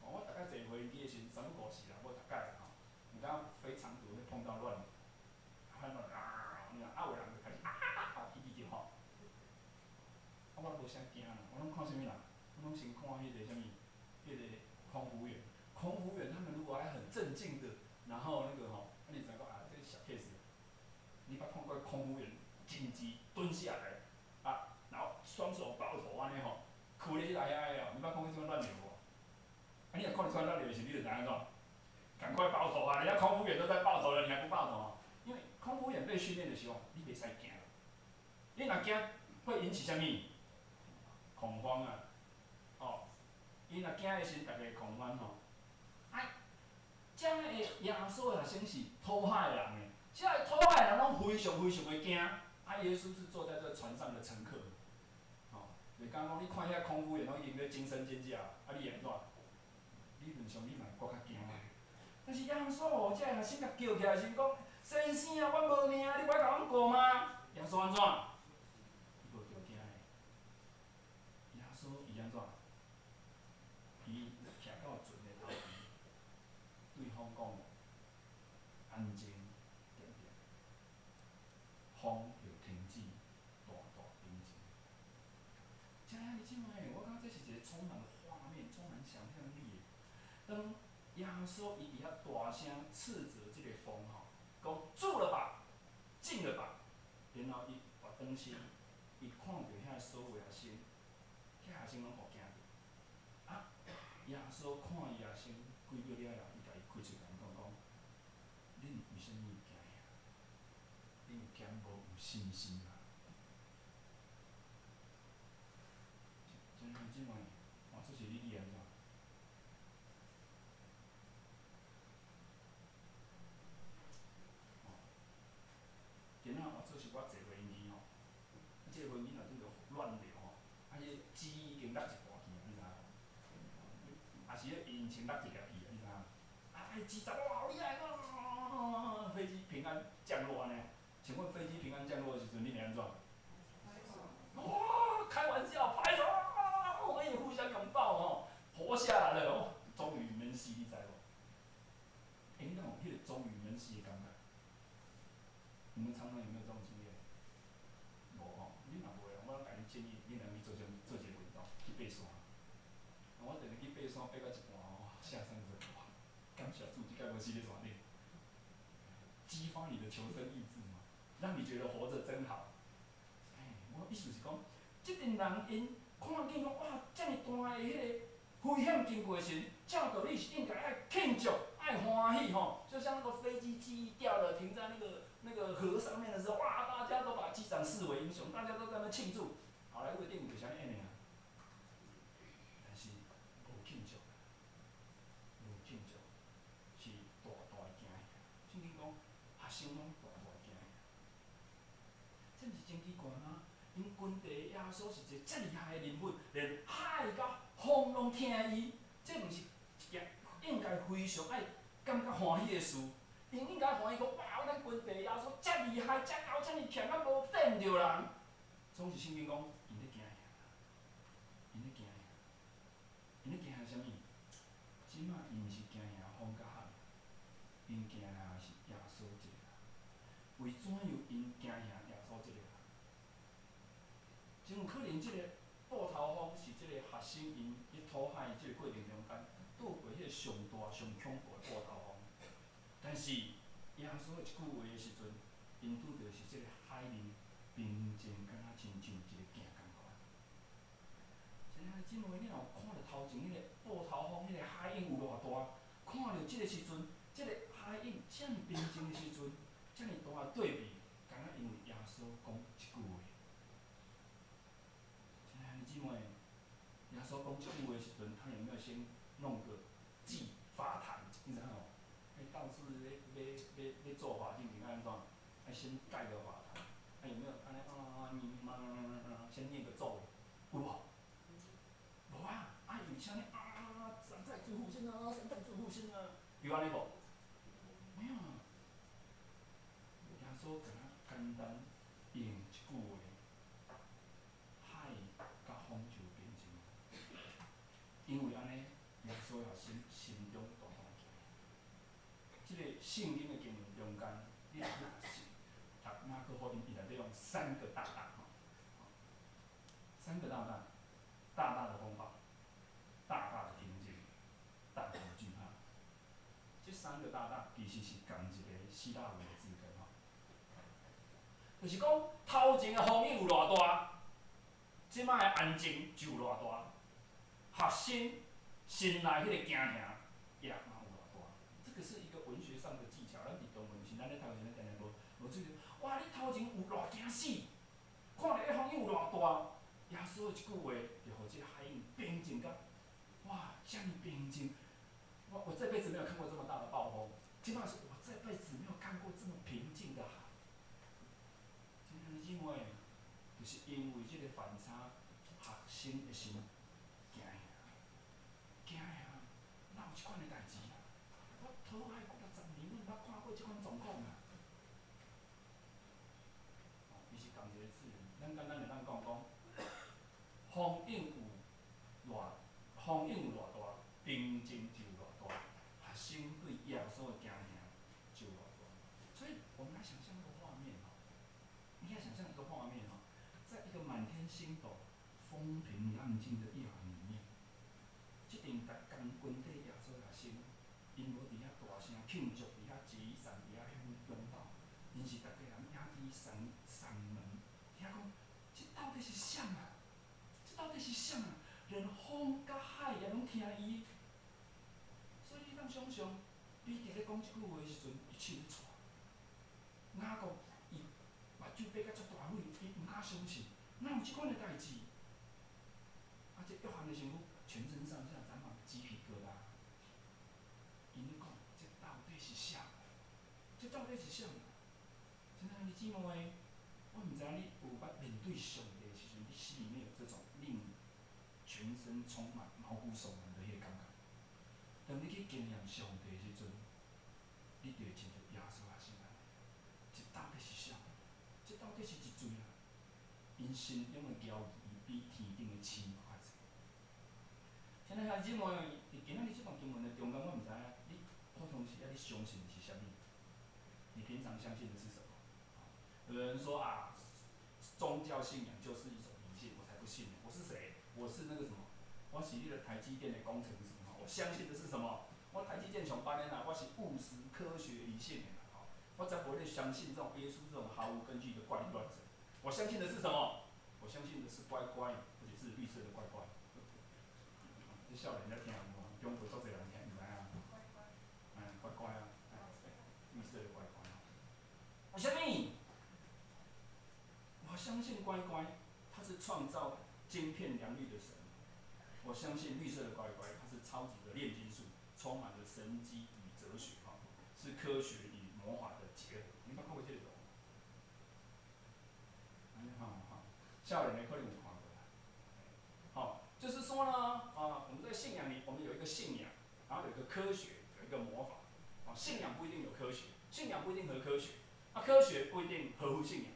哦，我逐擺坐飛機的時陣，三不五時啦，無逐擺啦吼。毋敢飛長途會碰到亂流，啊啊，啊有人就開始啊啊起起叫吼。啊，我無啥驚啦，我攏看啥物啦？我攏先看彼個啥物，彼個空服員，空服員他們如果還很鎮靜的，然後那個吼，啊你知影講啊，這小 case。你捌看過空服員緊急蹲下來，啊，然後雙手抱頭按呢吼，跍咧來遐个哦，你捌看過這種亂流無？啊，你若看著這款亂流的時，你就知影按怎？趕快抱頭啊！人家空服員都在抱頭了，你還不抱頭啊？因為空服員被訓練的時候，你袂使驚，你若驚會引起啥物？恐慌啊！哦，伊若驚的時，逐家恐慌吼。哎，遮个耶穌的學生是討海的人呢，遮个討海的人攏非常非常的驚。啊，耶穌是坐在這船上的乘客，吼，就敢講你看遐空服員攏已經咧驚聲尖叫，啊，你會按怎？理論上你嘛會閣較驚。但是耶穌予遮个學生共叫起來時講：先生啊，阮無命，你無愛共阮顧嗎？耶穌按怎？伊無著驚的。耶穌伊按怎？伊徛到船的頭前，對風講：安靜，靜靜。風就停止，大大平靜。遮兄弟姊妹，我感覺這是一個充滿畫面、充滿想像力的。當耶穌伊佇遐大聲斥責這個風吼，講住了吧，靜了吧。然後伊轉轉身，伊看著遐所有學生，遐學生攏予驚著。啊，耶穌看伊學生幾秒了後，伊共伊開喙共𪜶講講：恁為啥物驚嚇？恁敢無有信心啊？兄弟姊妹，換做是你，你會按怎？哦，今仔換做是我坐飛機吼，這個飛機若拄著亂流吼，啊，彼個機已經落一半去啊，你知影無？抑是彼引擎落一粒去啊，你知影？啊，彼機長哇好厲害啊！飛機平安降落按呢？請問飛機平安降落的時陣，你會按怎？哇，開玩笑，拍手啊！我們也互相擁抱哦，活下來了哦，終於免死，你知無？欸，你敢有彼個終於免死的感覺？你們常常有沒有這種經驗？無吼，你若無的，我共你建議，你來去做啥做一個運動，去爬山。我定定去爬山，爬到一半吼，下山的時候，哇，感謝主，這擺無死佇山頂，激發你的求生意志嘛，讓你覺得活著真好。欸，我意思是講，這陣人𪜶看見講哇，遮爾大的彼個危險經過的時陣，照道理是應該愛慶祝、愛歡喜吼，就像那個飛機機翼掉了，停在那個河上面的時候，哇，大家都把機長視為英雄，大家都在那慶祝。好萊塢的電影就是按呢演的啊。但是無慶祝，無慶祝，是大大的驚嚇。聖經講，學生攏大大驚嚇。這毋是真奇怪嗎？𪜶軍隊耶穌是一個遮厲害的人物，連海佮風攏聽伊，這毋是一件應該非常愛感覺歡喜的事。𪜶應該歡喜講，哇！咱軍隊耶穌遮厲害，遮𠢕，遮爾強，敢無電著人。總是聖經講，𪜶咧驚嚇，𪜶咧驚嚇，𪜶咧驚嚇啥物？這馬𪜶毋是驚嚇風佮海，𪜶驚嚇是耶穌一個人。為怎樣𪜶驚嚇耶穌這個人？真有可能，這個布頭風是這個學生𪜶佇討海這個過程中間，拄過彼個上大、上恐怖的布頭風。但是耶穌的一句話的時陣，𪜶拄著是這個海面平靜，敢若親像一個鏡仝款。親愛的姊妹，你若有看著頭前彼個布頭風，彼個海湧有偌大？看著這個時陣，這個海湧遮爾平靜的時陣，遮爾大的對比，敢若因為耶穌講一句話。親愛的姊妹，先弄个祭法坛，你知影無？彼道士咧欲欲欲做法進前愛按怎？愛先蓋個法壇，啊有沒有？按呢啊你媽，先念個咒，有無？無啊！啊有啥物啊？三太子護身啊，三太子護身啊，有按呢無？沒有啊。耶穌敢若簡單用一句話，海佮風就平靜。因為按呢，耶穌也心心中大大驚。這個聖經的經文中間，你若是讀馬可福音，伊內底用三個大大吼，三個大大，大大的風暴，大大的平靜，大大的懼怕。這三個大大其實是仝一个希臘文的字根吼，就是講頭前的風雨有偌大，這擺的安靜就有偌大。學生心內彼个驚嚇也嘛有偌大。這個是一個文學上的技巧，咱佇中文是咱咧讀時陣定定無無注意。哇！你頭前有偌驚死，看著彼風雨有偌大，耶穌的一句話就予這个海湧平靜甲，哇！遮爾平靜，我這輩子沒有看過這麼大的暴風，這擺是我這輩子沒有看過這麼平靜的海。親愛的姊妹，就是因為這個反差，學生的心驚嚇，驚嚇，哪有這款的代誌啊？我討海幾若十年，阮毋捌看過這款狀況啊！哦，伊是仝一个字，咱簡單會當講講，風湧有偌，風湧有偌大，平靜就有偌大，學生對耶穌的驚嚇就有偌大。所以我們來想象一個畫面吼，你要想象一個畫面吼，在一個滿天星斗、風平浪靜的夜晚裡面，這陣逐工軍隊耶穌學生，𪜶無佇遐大聲慶祝，佇遐舉傘，佇遐擁抱，𪜶是逐家人壓低嗓嗓門，佇遐講：這到底是啥啊？這到底是啥啊？連風佮海也攏聽伊的。所以你通想象，彼得咧講這句話的時陣，伊手咧掣。雅各伊目睭擘甲足大蕊，伊毋敢相信，哪有這款的代誌？啊，這約翰的神父全身上下長滿雞皮疙瘩。𪜶咧講，這到底是啥？這到底是啥？親愛的姊妹，我毋知影你有捌面對上帝的時陣，你心裡面有這種令全身充滿毛骨悚然的彼個感覺。當你去經驗上帝的時陣，你就會親像耶穌仔先按呢，這到底是啥？這到底是一罪啊？𪜶心中的驕疑比天頂的星閣較濟。親愛的姊妹，佇今仔日這段經文的中間，我毋知影你普通時啊，你相信的是啥物？你平常相信的是什麼？有人說啊，宗教信仰就是一種迷信，我才不信呢！我是誰？我是那個什麼？我是彼个台積電的工程師吼，我相信的是什麼？我台積電上班的啦，我是務實、科學、理性的啦，吼，我才不會相信這種耶穌這種毫無根據的怪力亂神。我相信的是什麼？我相信的是乖乖，而且是綠色的乖乖。這少年在聽無？中國足濟人聽，毋知影？哎，乖乖啊，綠色的乖乖。為啥物？我相信乖乖，他是創造晶片良率的神。我相信綠色的乖乖，它是超級的煉金術，充滿了神機與哲學，哈，是科學與魔法的結合。你捌看過這個圖？哎，好好，少年的可能有看過啦。好，就是說呢，啊，我們在信仰裡，我們有一個信仰，然後有一個科學，有一個魔法。啊，信仰不一定有科學，信仰不一定合科學，啊，科學不一定合乎信仰，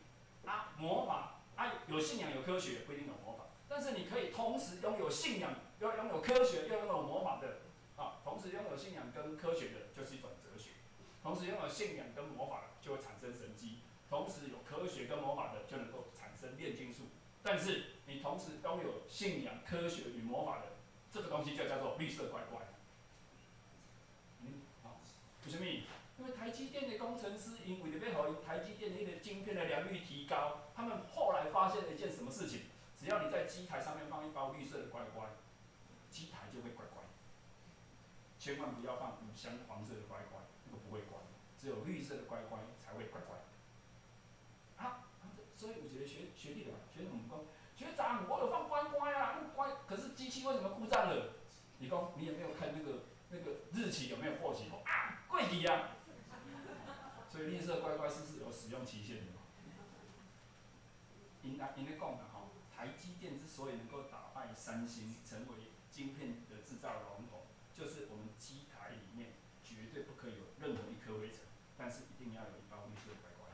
啊，魔法啊，有信仰有科學，不一定有魔法。但是你可以同時擁有信仰，又擁有科學，又擁有魔法的，啊，同時擁有信仰跟科學的，就是一種哲學；同時擁有信仰跟魔法的，就會產生神蹟；同時有科學跟魔法的，就能夠產生煉金術。但是你同時擁有信仰、科學與魔法的，這個東西就叫做綠色乖乖。嗯，好，為什麼？因為台積電的工程師，因為著欲予台積電的彼个晶片的良率提高，他們後來發現了一件什麼事情？只要你在機台上面放一包綠色的乖乖，機台就會乖乖。千萬不要放五香黃色的乖乖，那個不會乖，只有綠色的乖乖才會乖乖。啊，所以有一個學弟的嘛，學長講，學長，我有放乖乖啊，乖，可是機器為什麼故障了？你講你有沒有看那個日期有沒有過期？啊，過期啊！所以綠色乖乖是有使用期限的。𪜶啊，𪜶咧講啦吼，台積電之所以能夠打敗三星，成為晶片的製造龍頭，就是我們機台裡面絕對不可以有任何一顆灰塵，但是一定要有一包綠色乖乖。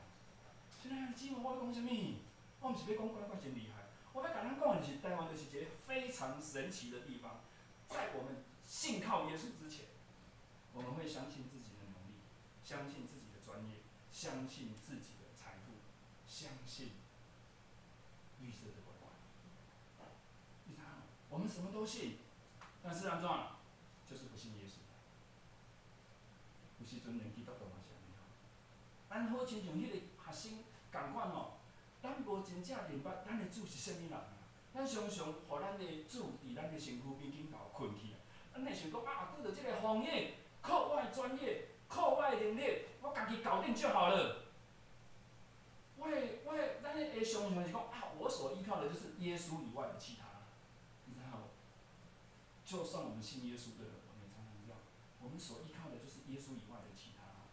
現在姊妹，我欲講啥物？我毋是欲講乖乖真厲害，我欲共咱講的是台灣就是一個非常神奇的地方。在我們信靠耶穌之前，我們會相信自己的能力，相信自己的專業，相信自己的財富，相信綠色的乖乖。你知道嗎？我們什麼都信，但是按怎？就是不信耶穌。有時陣連基督徒嘛是按呢吼。咱好親像彼個學生仝款吼，咱無真正明白咱的主是啥物人啊。咱常常予咱的主佇咱的身軀邊頂頭睏去啊。咱會想講啊，拄著這個風險，靠我的專業，靠我的能力，我家己搞定就好了。我的我的，咱會常常是講啊，我所依靠的就是耶穌以外的其他，你知道無？就算我們信耶穌的人，我們也常常這樣，我們所依靠的就是耶穌以外的其他。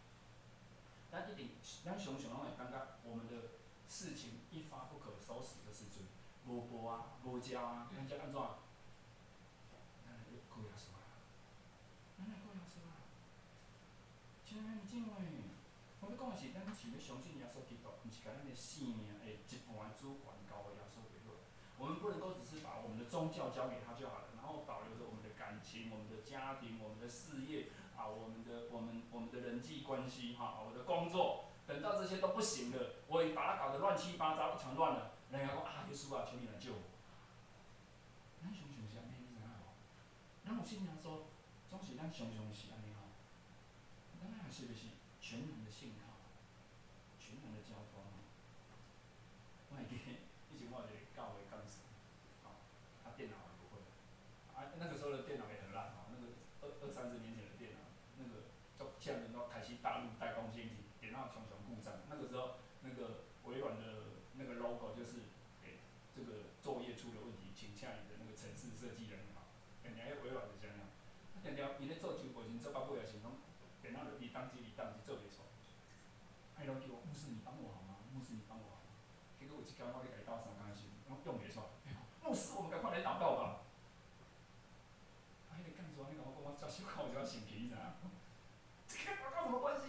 咱一定，咱常常攏會感覺我們的事情一發不可收拾的時陣，無報啊，無食啊，咱才按怎？咱來靠耶穌啊！咱來靠耶穌啊！親愛的姊妹，我欲講的是，咱是欲相信耶穌基督，毋是共咱的性命的一半的主權交予耶穌就好。我們不能夠只是把我們的宗教交給他就好了，然後保留着我們的感情、我們的家庭、我們的事業啊、我們的人際關係哈、我的工作，等到這些都不行了，我也把它搞得亂七八糟、一團亂了，人家講啊，耶穌啊，求你來救我。咱常常是按呢，你知影無？咱有信耶穌，總是咱常常是按呢吼。咱愛學習的是全然的信靠，全然的交託。我會記得以前我有一個教會幹事，吼，啊電腦也不會，啊那個時候的電腦也很爛吼，那個二三十年前的電腦，那個就現在都開始大陸代工先進，電腦常常故障。那個時候那個微軟的那個 logo 就是，欸，這個作業出了問題，請洽你的那個程式設計人員吼。定定彼微軟就是按呢，啊定定伊咧做周報時，做到尾也是攏電腦就伊當機伊當機做袂出來。啊伊攏叫我牧師你幫我好嗎？牧師你幫我好嗎？結果有一工我咧共伊鬥相共的時陣，攏用袂出來。牧師，我們趕快來禱告吧。啊，彼個幹事按呢共我講，我才小可有一寡生氣，你知影？這跟禱告什麼關係？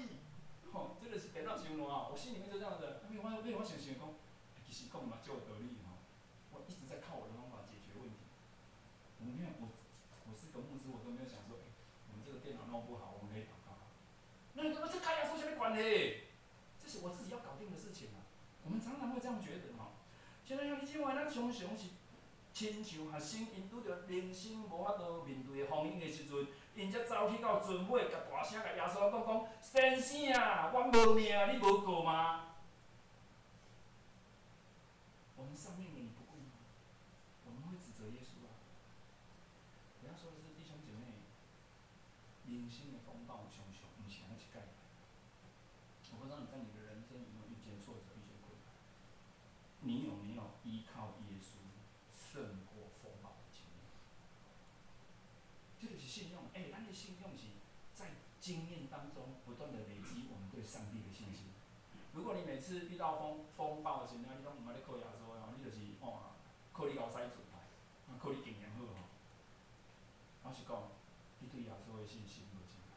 吼，這個是電腦傷爛，我心裡面就這樣子。啊，尾我想想講，其實講嘛足有道理吼。我一直在靠我的方法解決問題。我沒有，我是個牧師，我都沒有想說，欸，我們這個電腦弄不好，我們可以禱告。那你說這跟耶穌啥物關係？這是我自己要搞定的事情啊。我們常常會這樣覺得吼。現在像你這話，咱常常是親像學生，𪜶拄著人生無法度面對的風險的時陣，𪜶才走去到船尾，共大聲共耶穌講講：先生啊，阮無命，你無顧嗎？我們喪命了，你不顧嗎？我們會指責耶穌啊。我要說的是，弟兄姐妹，人生的風暴常常毋是按呢一擺。我不知道你在你的人生有沒有遇見挫折、遇見困難，你有沒有依靠耶穌勝過風暴的經驗？這就是信仰。欸，咱的信仰是在經驗當中不斷的累積我們對上帝的信心。如果你每次遇到風暴的時陣，你攏毋捌咧靠耶穌的吼，你就是哦，靠你𠢕使做，啊，靠你經驗好吼。老實講，你對耶穌的信心無增加。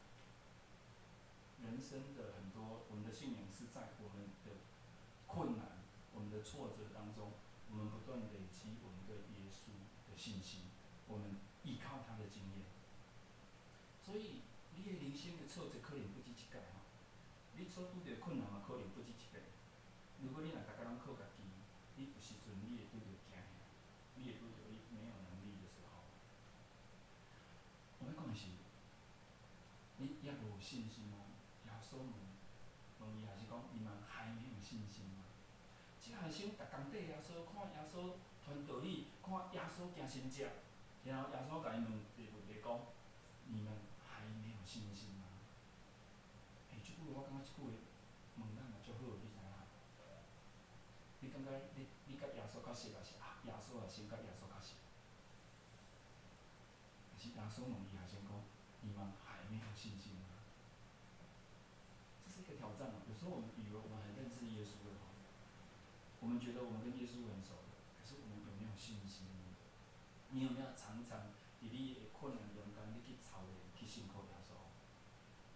人生的很多，我們的信仰是在我們的困難、我們的挫折當中，我們不斷累積我們對耶穌的信心，我們依靠他的經驗。所以，你的人生的挫折可能不止一擺吼，你所拄著的困難嘛可能不止一擺。如果你若逐工攏靠家己，你有時陣你會拄著驚嚇，你會拄著你沒有能力的時候。我欲講的是，你猶無信心嗎？耶穌問，問伊也是講，你們還沒有信心嗎？這學生逐工綴耶穌，看耶穌傳道理，看耶穌行神跡，然後耶穌共𪜶問一個問題講：你們還沒有信心嗎？欸，這句話我感覺這句話問咱嘛足好，你知影？你感覺你佮耶穌較熟，還是啊耶穌也先佮耶穌較熟？還是是耶穌問伊學生講：你們還沒有信心嗎？這是一個挑戰哦。有時候我們以為我們很認識耶穌了，我們覺得我們跟耶穌很熟了，可是我們有沒有信心呢？你有沒有常常佇你的困難中間，你去操練、去信靠耶穌？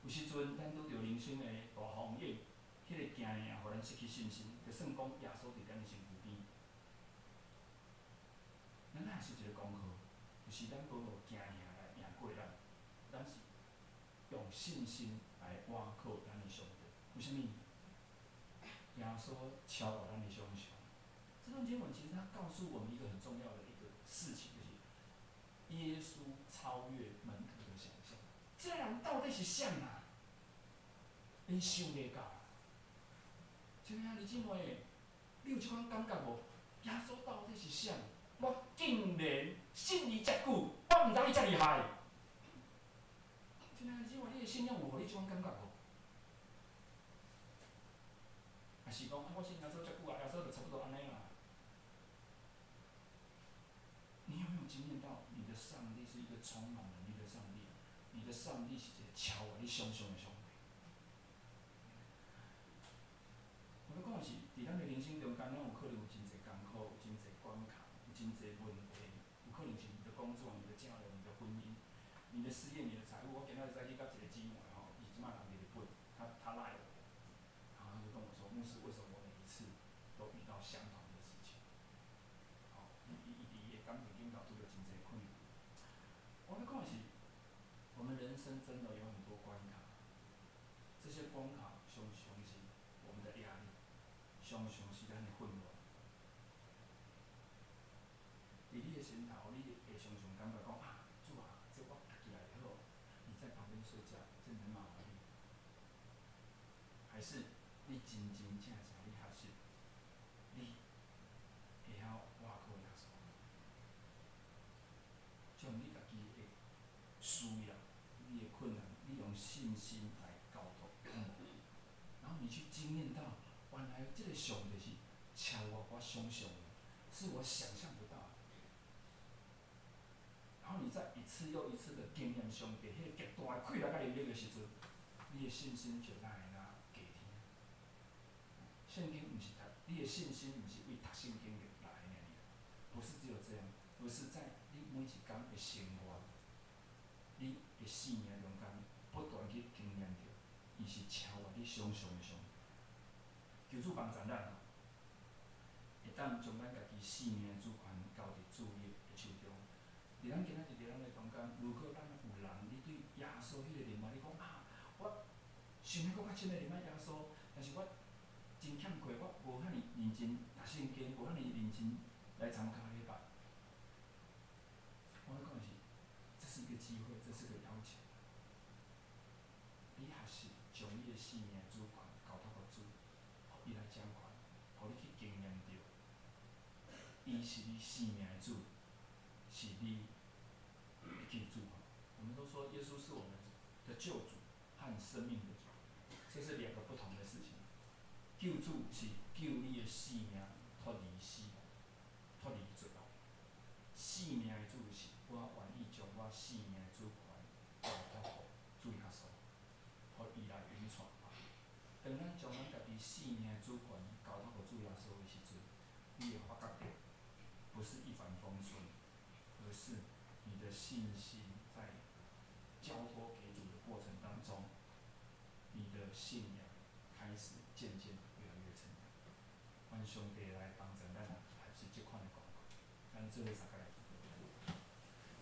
有時陣咱拄著人生的大風雨，彼個驚嚇，予咱失去信心，就算講耶穌佇咱的身軀邊，咱也是一個功課，就是咱無予驚嚇來贏過咱，咱是用信心來倚靠咱的上帝。為啥物？耶穌超越咱的想象。這段經文其實它告訴我們一個很重要的一個事情，就是耶穌超越門徒的想象。這個人到底是啥啊？𪜶想袂到。親愛的兄弟姊妹，你有這款感覺無？耶穌到底是啥？我竟然信伊遮久，我毋知伊遮厲害。親愛的姊妹，你的信仰有予你這款感覺無？還是講，啊，我信耶穌遮久啊，耶穌就差不多按呢啦。你有沒有經驗到，你的上帝是一個充滿能力的上帝？你的上帝是一個超越你想象的上帝。我咧講的是，佇咱的人生中間，咱有可能有真濟艱苦，有真濟關卡，有真濟問題，有可能是你的工作、你的家人、你的婚姻、你的事業、你的財務。我今仔日早起佮一個姊妹吼，伊這擺人佇日本，她賴我，然後她就跟我說：牧師，為什麼我每一次都遇到相同的事情？吼，伊佇伊的感情頂頭拄著真濟困難。我咧講的是，我們人生真的有很多關卡，這些關卡常常是我們的壓力，常常是咱的混亂。佇你的心頭，你會常常感覺講啊，主啊，這我家己來就好。你在旁邊睡覺，這免麻煩你。還是你真真正正你學習，你會曉倚靠耶穌，將你家己的需要、你的困難，你用信心來交託，然後你去經驗到，原來這個上帝是超越我想象的，是我想象不到的。然後你在一次又一次的經驗上帝彼個極大的氣力佮能力的時陣，你的信心就來來加添。聖經毋是讀，你的信心毋是為讀聖經來的爾，不是只有這樣，而是在你每一工的生活，你的生命中間不斷去經驗著，伊是超越你想象的上帝。求主幫助咱，會當將咱家己生命的主權交佇主的手中。佇咱今仔日佇咱的中間，如果咱有人，你對耶穌彼個認識，你講啊，我想欲閣較深的認識耶穌，但是我真欠缺，我無遐爾認真讀聖經，無遐爾認真來參加禮拜。我咧講的是，這是一個機會，這是個邀請。你學習將你的生命主權交託予主，予伊來掌權，予你去經驗著，伊是你生命的主，是你的救主。我們都說耶穌是我們的救主和生命的主，這是兩個不同的事情。救主是救你的性命脫離死亡、脫離罪惡；生命的主是我願意將我生命的主權交託予主耶穌，予伊來引帶我。當咱將咱家己生命的主權交託予主耶穌的時陣，你會發覺著，不是一帆風順，而是你的信心在交託給主的過程當中，你的信仰開始漸漸越來越成長。願上帝來幫助咱，學習這款的功課。咱做伙三個來祈禱。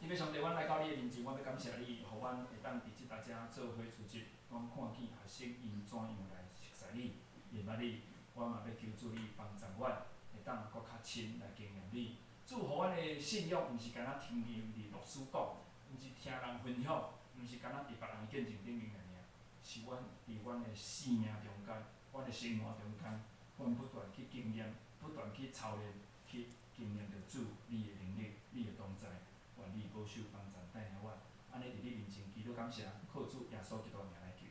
天父上帝，阮來到你的面前，我欲感謝你，予阮會當佇這搭遮做伙聚集。阮看見學生𪜶怎樣來熟似你、認捌你，我嘛欲求主你幫助阮，會當閣較深來經驗你。主，予阮的信仰，毋是干焦聽佇牧師講，毋是聽人分享，毋是干焦佇別人的見證頂面爾爾，是阮佇阮的生命中間，阮的生活中間，阮不斷去經驗，不斷去操練，去經驗著主你的能力，你的同在，願你保守幫助帶領阮，按呢佇你面前祈禱感謝，靠主耶穌基督名來求。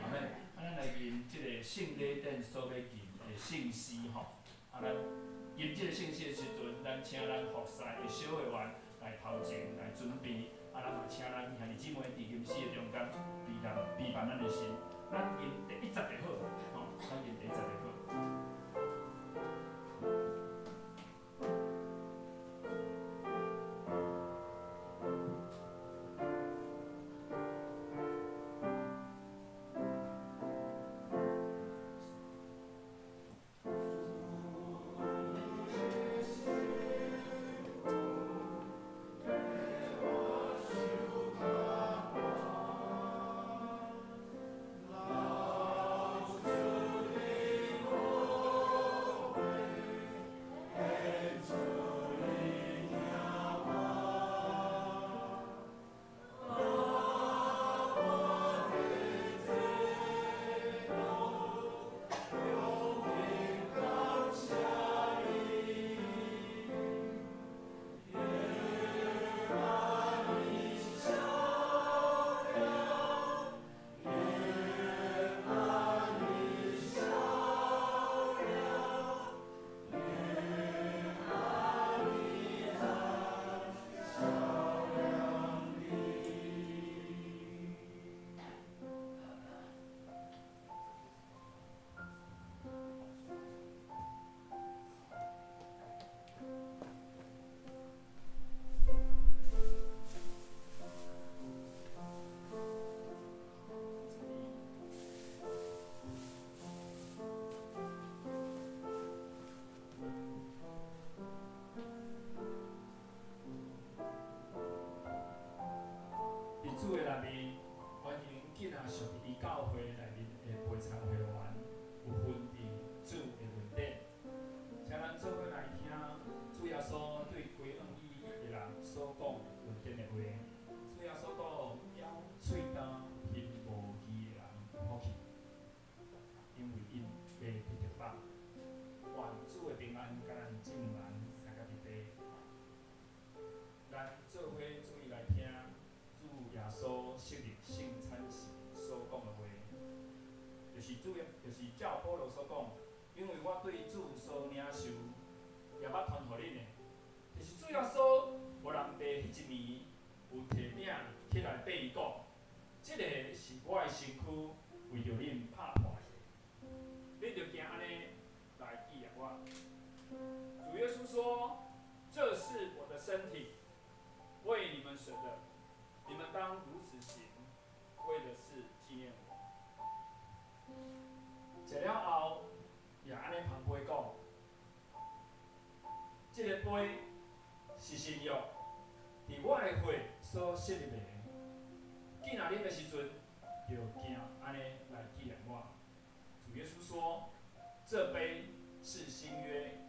阿們。啊，咱來吟這個聖禮典所欲吟的聖詩吼，啊，咱吟這個聖詩的時陣，咱請咱服侍的小會員來頭前來準備。啊，咱嘛請咱兄弟姊妹佇禁食的中間陪咱陪伴咱的心。咱吟第一節就好，吼，咱吟第一節就好。主的內面，歡迎囝仔屬佇伊教會內面的陪參會員，有份佇主的恩典。請咱做伙來聽主耶穌對歸向伊的人所講恩典的話。主耶穌講：咬喙焦行無義的人有福氣，因為𪜶會得著飽。願主的平安佮咱眾人相佮佇地。咱做伙注意來聽。主耶穌設立聖餐時所講的話，就是主，就是照保羅所講，因為我對主所領受，也捌傳予恁的，就是主耶穌予人糜彼一暝，有提餅起來對伊講，這個是我的身軀，為著恁拍破的，恁著行按呢來紀念我。主耶穌說：這是我的身體，為你們捨的。你們當如此行，為的是紀念我。食了後，也按呢捧杯講：這个杯是新約，佇我的血所設立的。囝仔啉的時陣，就行按呢來紀念我。主耶穌說：這杯是新約，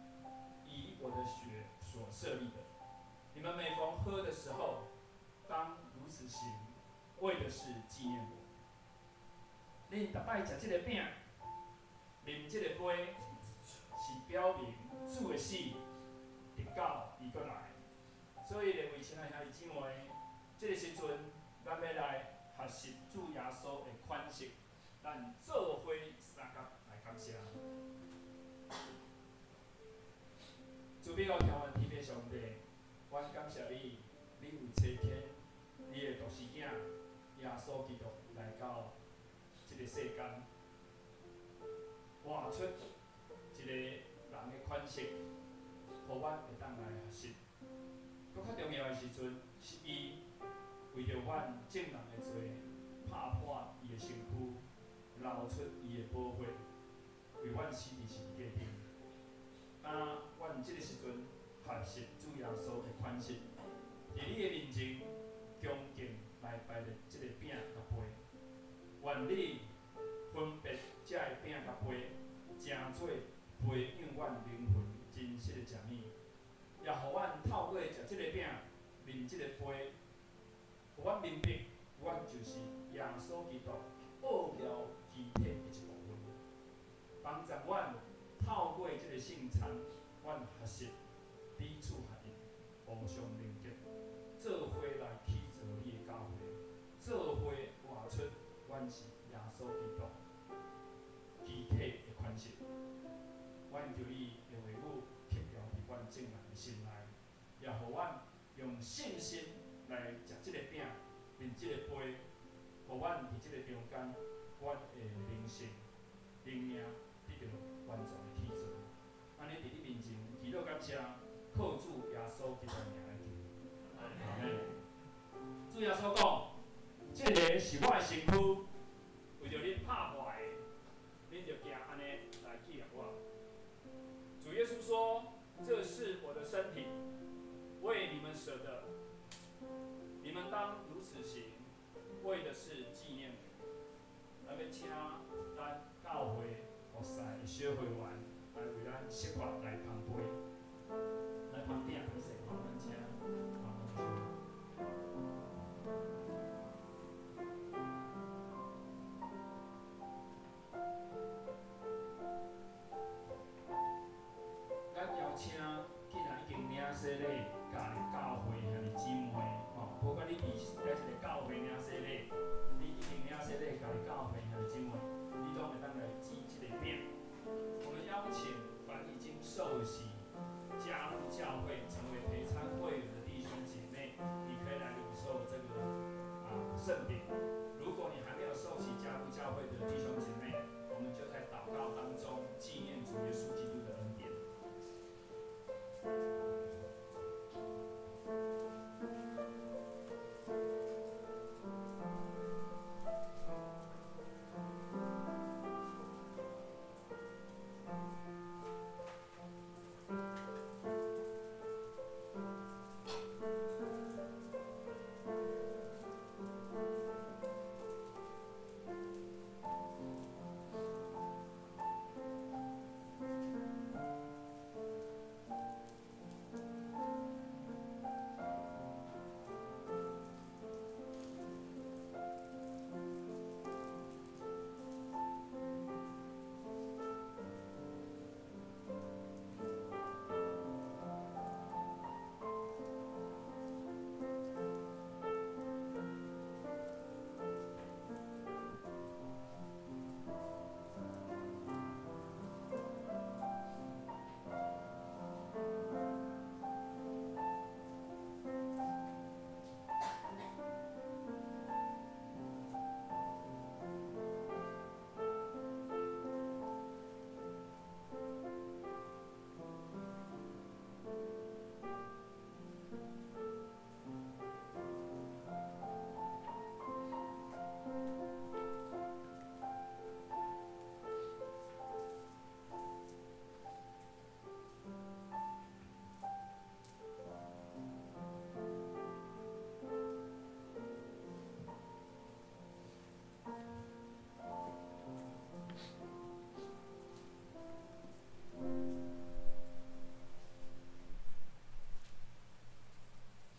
以我的血所設立的。你們每逢喝的時候，當如此行，為的是紀念我。恁逐擺食這个餅，啉這個杯，是表明主的死，直到伊閣來。所以，列位親愛兄弟姊妹，這个時陣，咱欲來學習主耶穌的款式，咱做伙相佮來感謝。慈悲天父天父上帝，阮感謝你，你有差遣你的獨生囝耶穌基督來到這个世間，活出一个人的款式，予阮會當來學習。閣較重要的時陣，是伊為著阮眾人的罪，拍破伊的身軀，流出伊的寶血，為阮死佇十字架頂。當阮這个時陣學習主耶穌的款式，佇你的面前恭敬來擺列這个餅佮杯，願你分別這个餅佮杯，成做培養阮靈魂真實的食物，也予阮透過食這个餅、啉這个杯，予阮明白，阮就是耶穌基督奧妙肢體的一部分，幫助阮透過這个聖餐，阮學習彼此合一，互相連結，做伙來起造你的教會，做伙活出阮是耶穌基督肢體的款式。阮求你的話語刻牢佇阮眾人的心內，也予阮用信心來食這个餅，啉這个杯，予阮佇這个中間，阮的靈性、靈命得著完全的天助。按呢佇你面前祈禱感謝，靠主耶穌基督的名來求。阿們。主耶穌講：這个是我的身軀，為著恁拍破的，恁著行按呢來紀念我。主耶穌說：這是我的身體，為你們捨的，你們當如此行，為的是紀念我。咱欲請咱教會服侍的小會員來為咱釋法來捧杯，來捧餅，歹勢吼，咱請黃老師。咱邀請既然已經領洗禮加入教會兄弟姊妹，吼，無管你佇佗一个教會領洗禮，你已經領洗禮加入教會兄弟姊妹，你攏會當來煮這个餅。我們邀請凡已經受洗加入教會成為陪餐會員的弟兄姐妹，你可以來領受這個聖餅。如果你還沒有受洗加入教會的弟兄姐妹，我們就在禱告當中紀念主耶穌基督的恩典。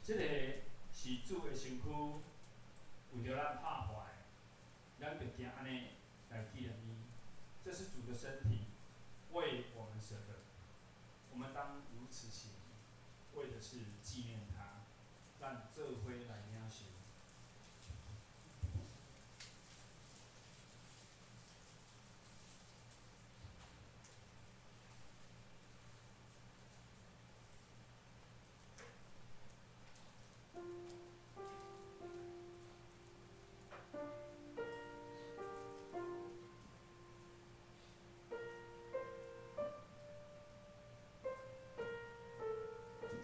這个是主的身軀，為著咱拍破的，咱著行按呢來紀念伊。這是主的身體，為我們捨的，我們當如此行，為的是紀念他。咱做伙來領受。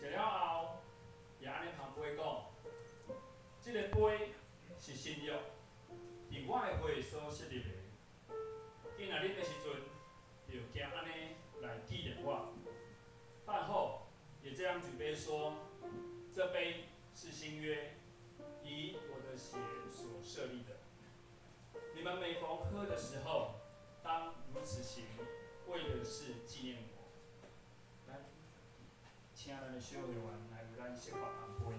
食了後，也按呢捧杯講：這个杯是新約，佇我的血所設立的。囝仔啉的時陣，就行按呢來紀念我。飯後也這樣舉杯說：這杯是新約，以我的血所設立的。你們每逢喝的時候，當如此行，為的是紀念我。來，請咱的小會員來為咱釋法捧杯。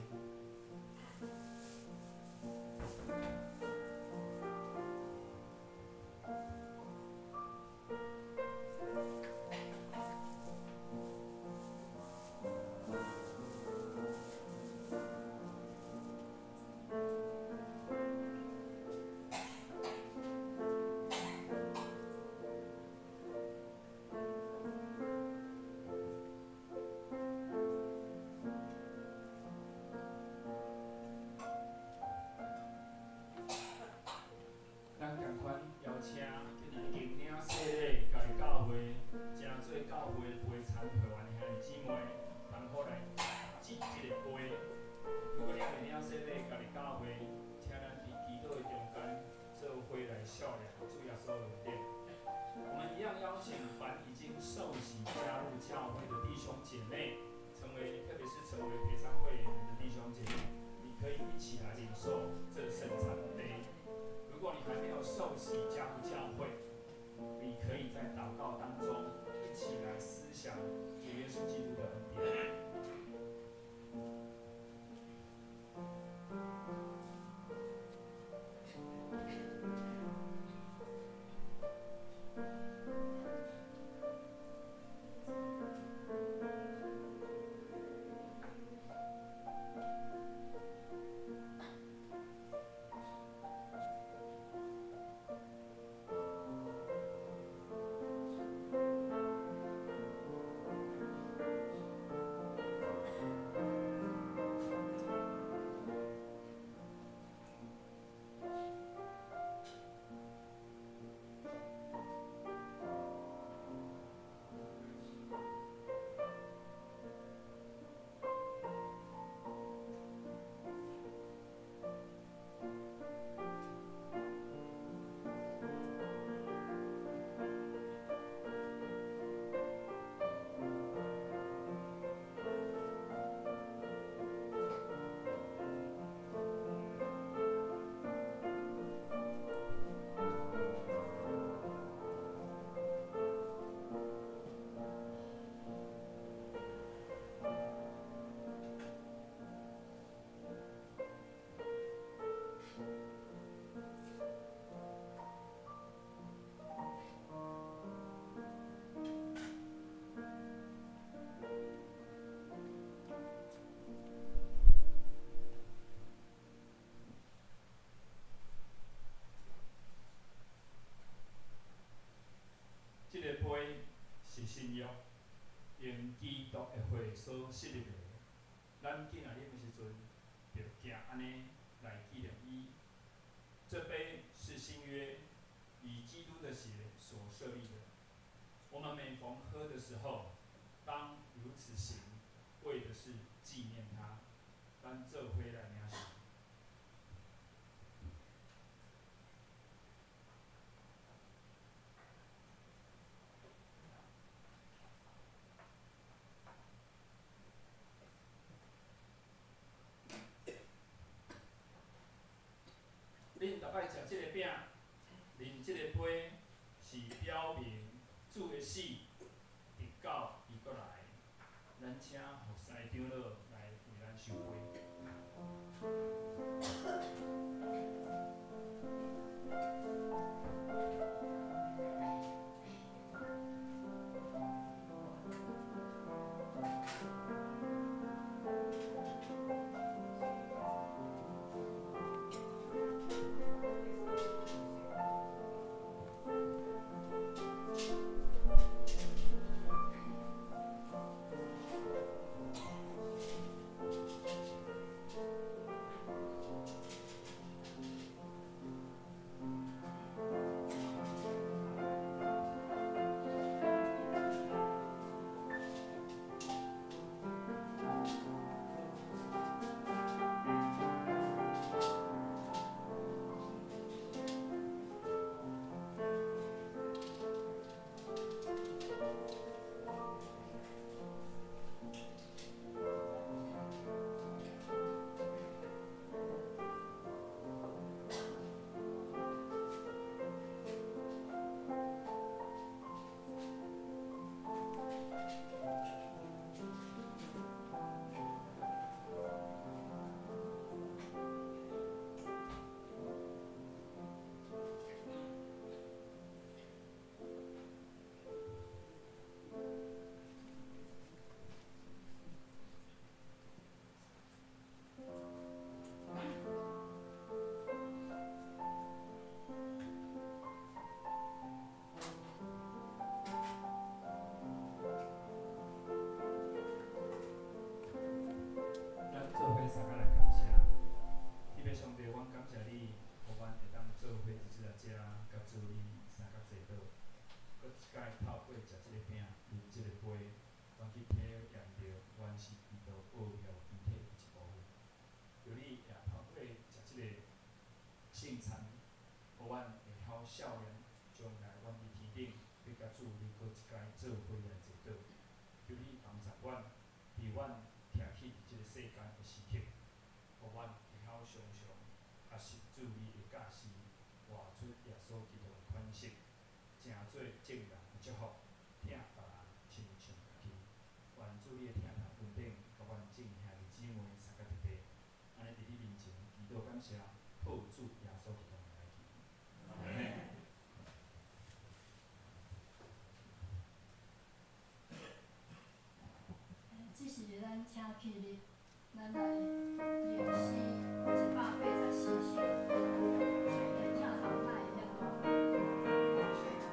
邀請凡已經受洗加入教會的弟兄姐妹，成為特別是成為培倉會員的弟兄姐妹，你可以一起來領受這聖餐杯。如果你還沒有受洗加入教會，你可以在禱告當中一起來思想主耶穌基督的恩典。這个杯是新約，用基督的血所設立的。咱囝仔啉的時陣，就行按呢來紀念伊。這杯是新約，以基督的血所設立的。我們每逢喝的時候，當如此行，為的是紀念他。咱做伙來領受。恁逐擺食這个餅，啉這個杯，是表明主的死，直到伊閣來。咱請服侍長老來為咱收杯。咱做伙相共來感謝，天父上帝，阮感謝你，予阮會當做伙佇這个遮，佮主你相佮坐倒，閣一擺透過食這个餅、啉這个杯，阮去體驗著阮是基督奧妙肢體的一部分。求你也透過食這個聖餐，予阮會曉數念將來阮佇天頂欲佮主你常常学习主你的教示，活出耶稣基督的款式，成做众人的祝福，疼别人亲像家己。愿主你的疼痛恩典，共阮众兄弟姊妹相佮特别，按呢伫你面前祈祷感谢，靠主耶稣基督名来祈。阿门。这时咱请起立，咱来吟诗184首，上帝疼痛哪会遐大？上帝。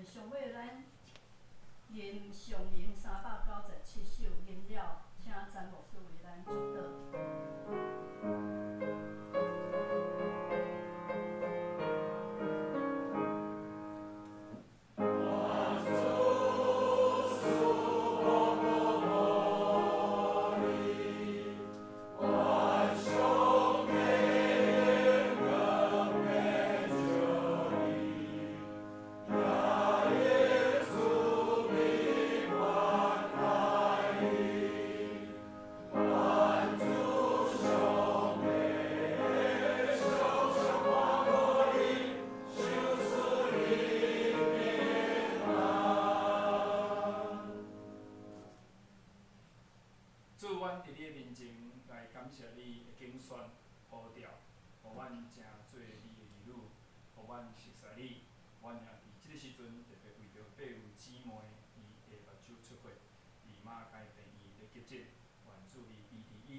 上尾咱吟上吟397首，吟了，請詹牧師為咱祝禱。主，阮佇你的面前來感謝你的揀選、呼召，予阮成做你的兒女，予阮熟似你。阮也佇這个時陣特別為著八位姊妹伊的目睭出血，佇馬偕病院咧急診，願主你醫治伊，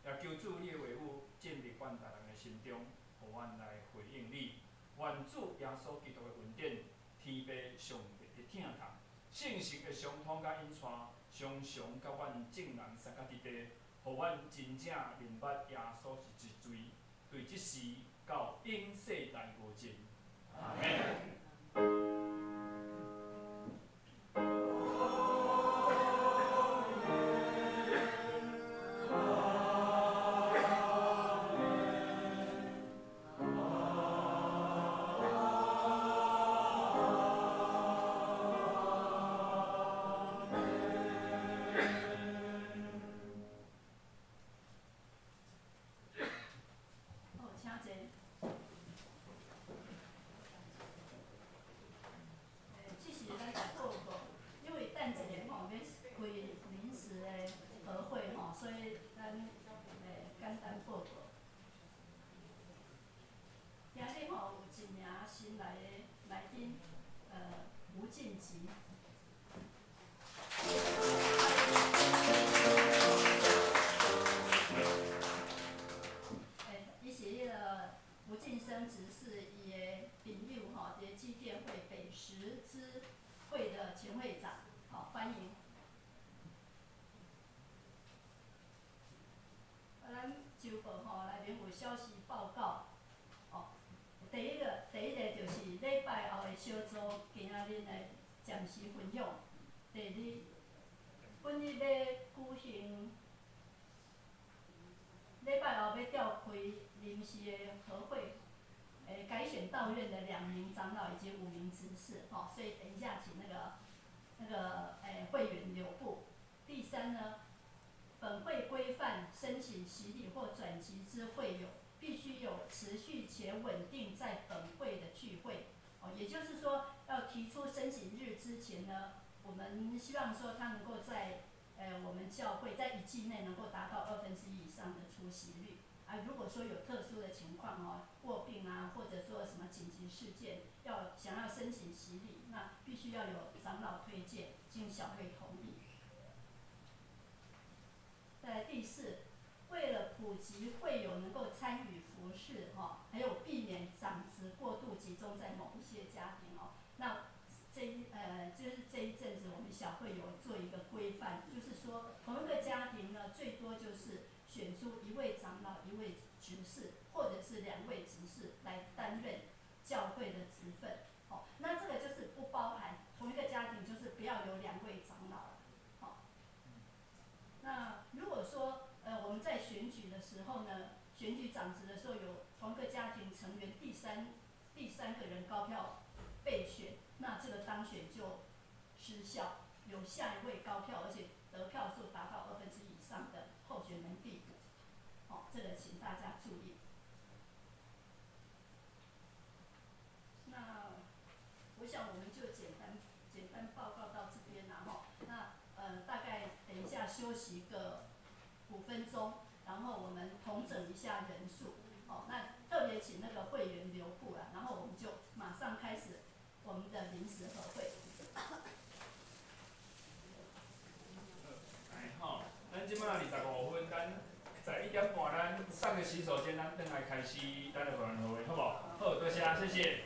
也求主你的話語進入阮逐人的心中，予阮來回應你。願主耶穌基督的恩典、天父上帝的疼痛、聖神的相通佮引帶，常常佮阮眾人相佮佇地，予阮真正認捌耶穌是一罪，對這時到永世代無盡。阿們。好，請坐。這是咱來報告，因為等一下吼欲開臨時的合會吼，所以咱簡單報告。今日吼有一名新來的來賓，吳進吉。伊是彼个吳進生執事伊的朋友吼，佇基甸會北十支會的前會長，好，歡迎。咱週報吼內面有消息報告，哦，第一個就是禮拜後的小組今仔日的暫時分享。第二，本日欲舉行禮拜後欲召開臨時的合會，改選道院的2名長老以及5名執事，吼，所以等一下請那個會員留步。第三呢，本會規範申請洗禮或轉籍之會友，必須有持續且穩定在本會的聚會，哦，也就是說，要提出申請日之前呢，我們希望說他能夠在我們教會在一季內能夠達到1/2以上的出席率。啊，如果說有特殊的情況哦，臥病啊，或者說什麼緊急事件，要想要申請洗禮，那必須要有長老推薦，經小會同意。再來第四，為了普及會友能夠參與服事哈，還有避免長職過度集中在某一些家庭哦，那就是這一陣子我們小會有做一個規範，就是說同一個家庭呢，最多就是選出1位長老、1位執事，或者是2位執事來擔任教會的職分。哦，那這個就是不包含同一個家庭，就是不要有2位長老了。好，那如果說我們在選舉的時候呢，選舉長職的時候，有同一個家庭成員第三個人高票被選，那這個當選就失效，有下一位高票，而且得票數達到1/2以上的候選人遞補。哦，這個請大家注意。那我想我們就簡單報告到這邊啦，吼。那大概等一下休息個5分鐘，然後我們統整一下人數。哦，那特別請那個會員留步啦，然後我們就馬上開始我們的臨時合會。來吼，咱這擺25分，咱11點半，咱上個洗手間，咱轉來開始咱的聯合會，好無？好，多謝，謝謝。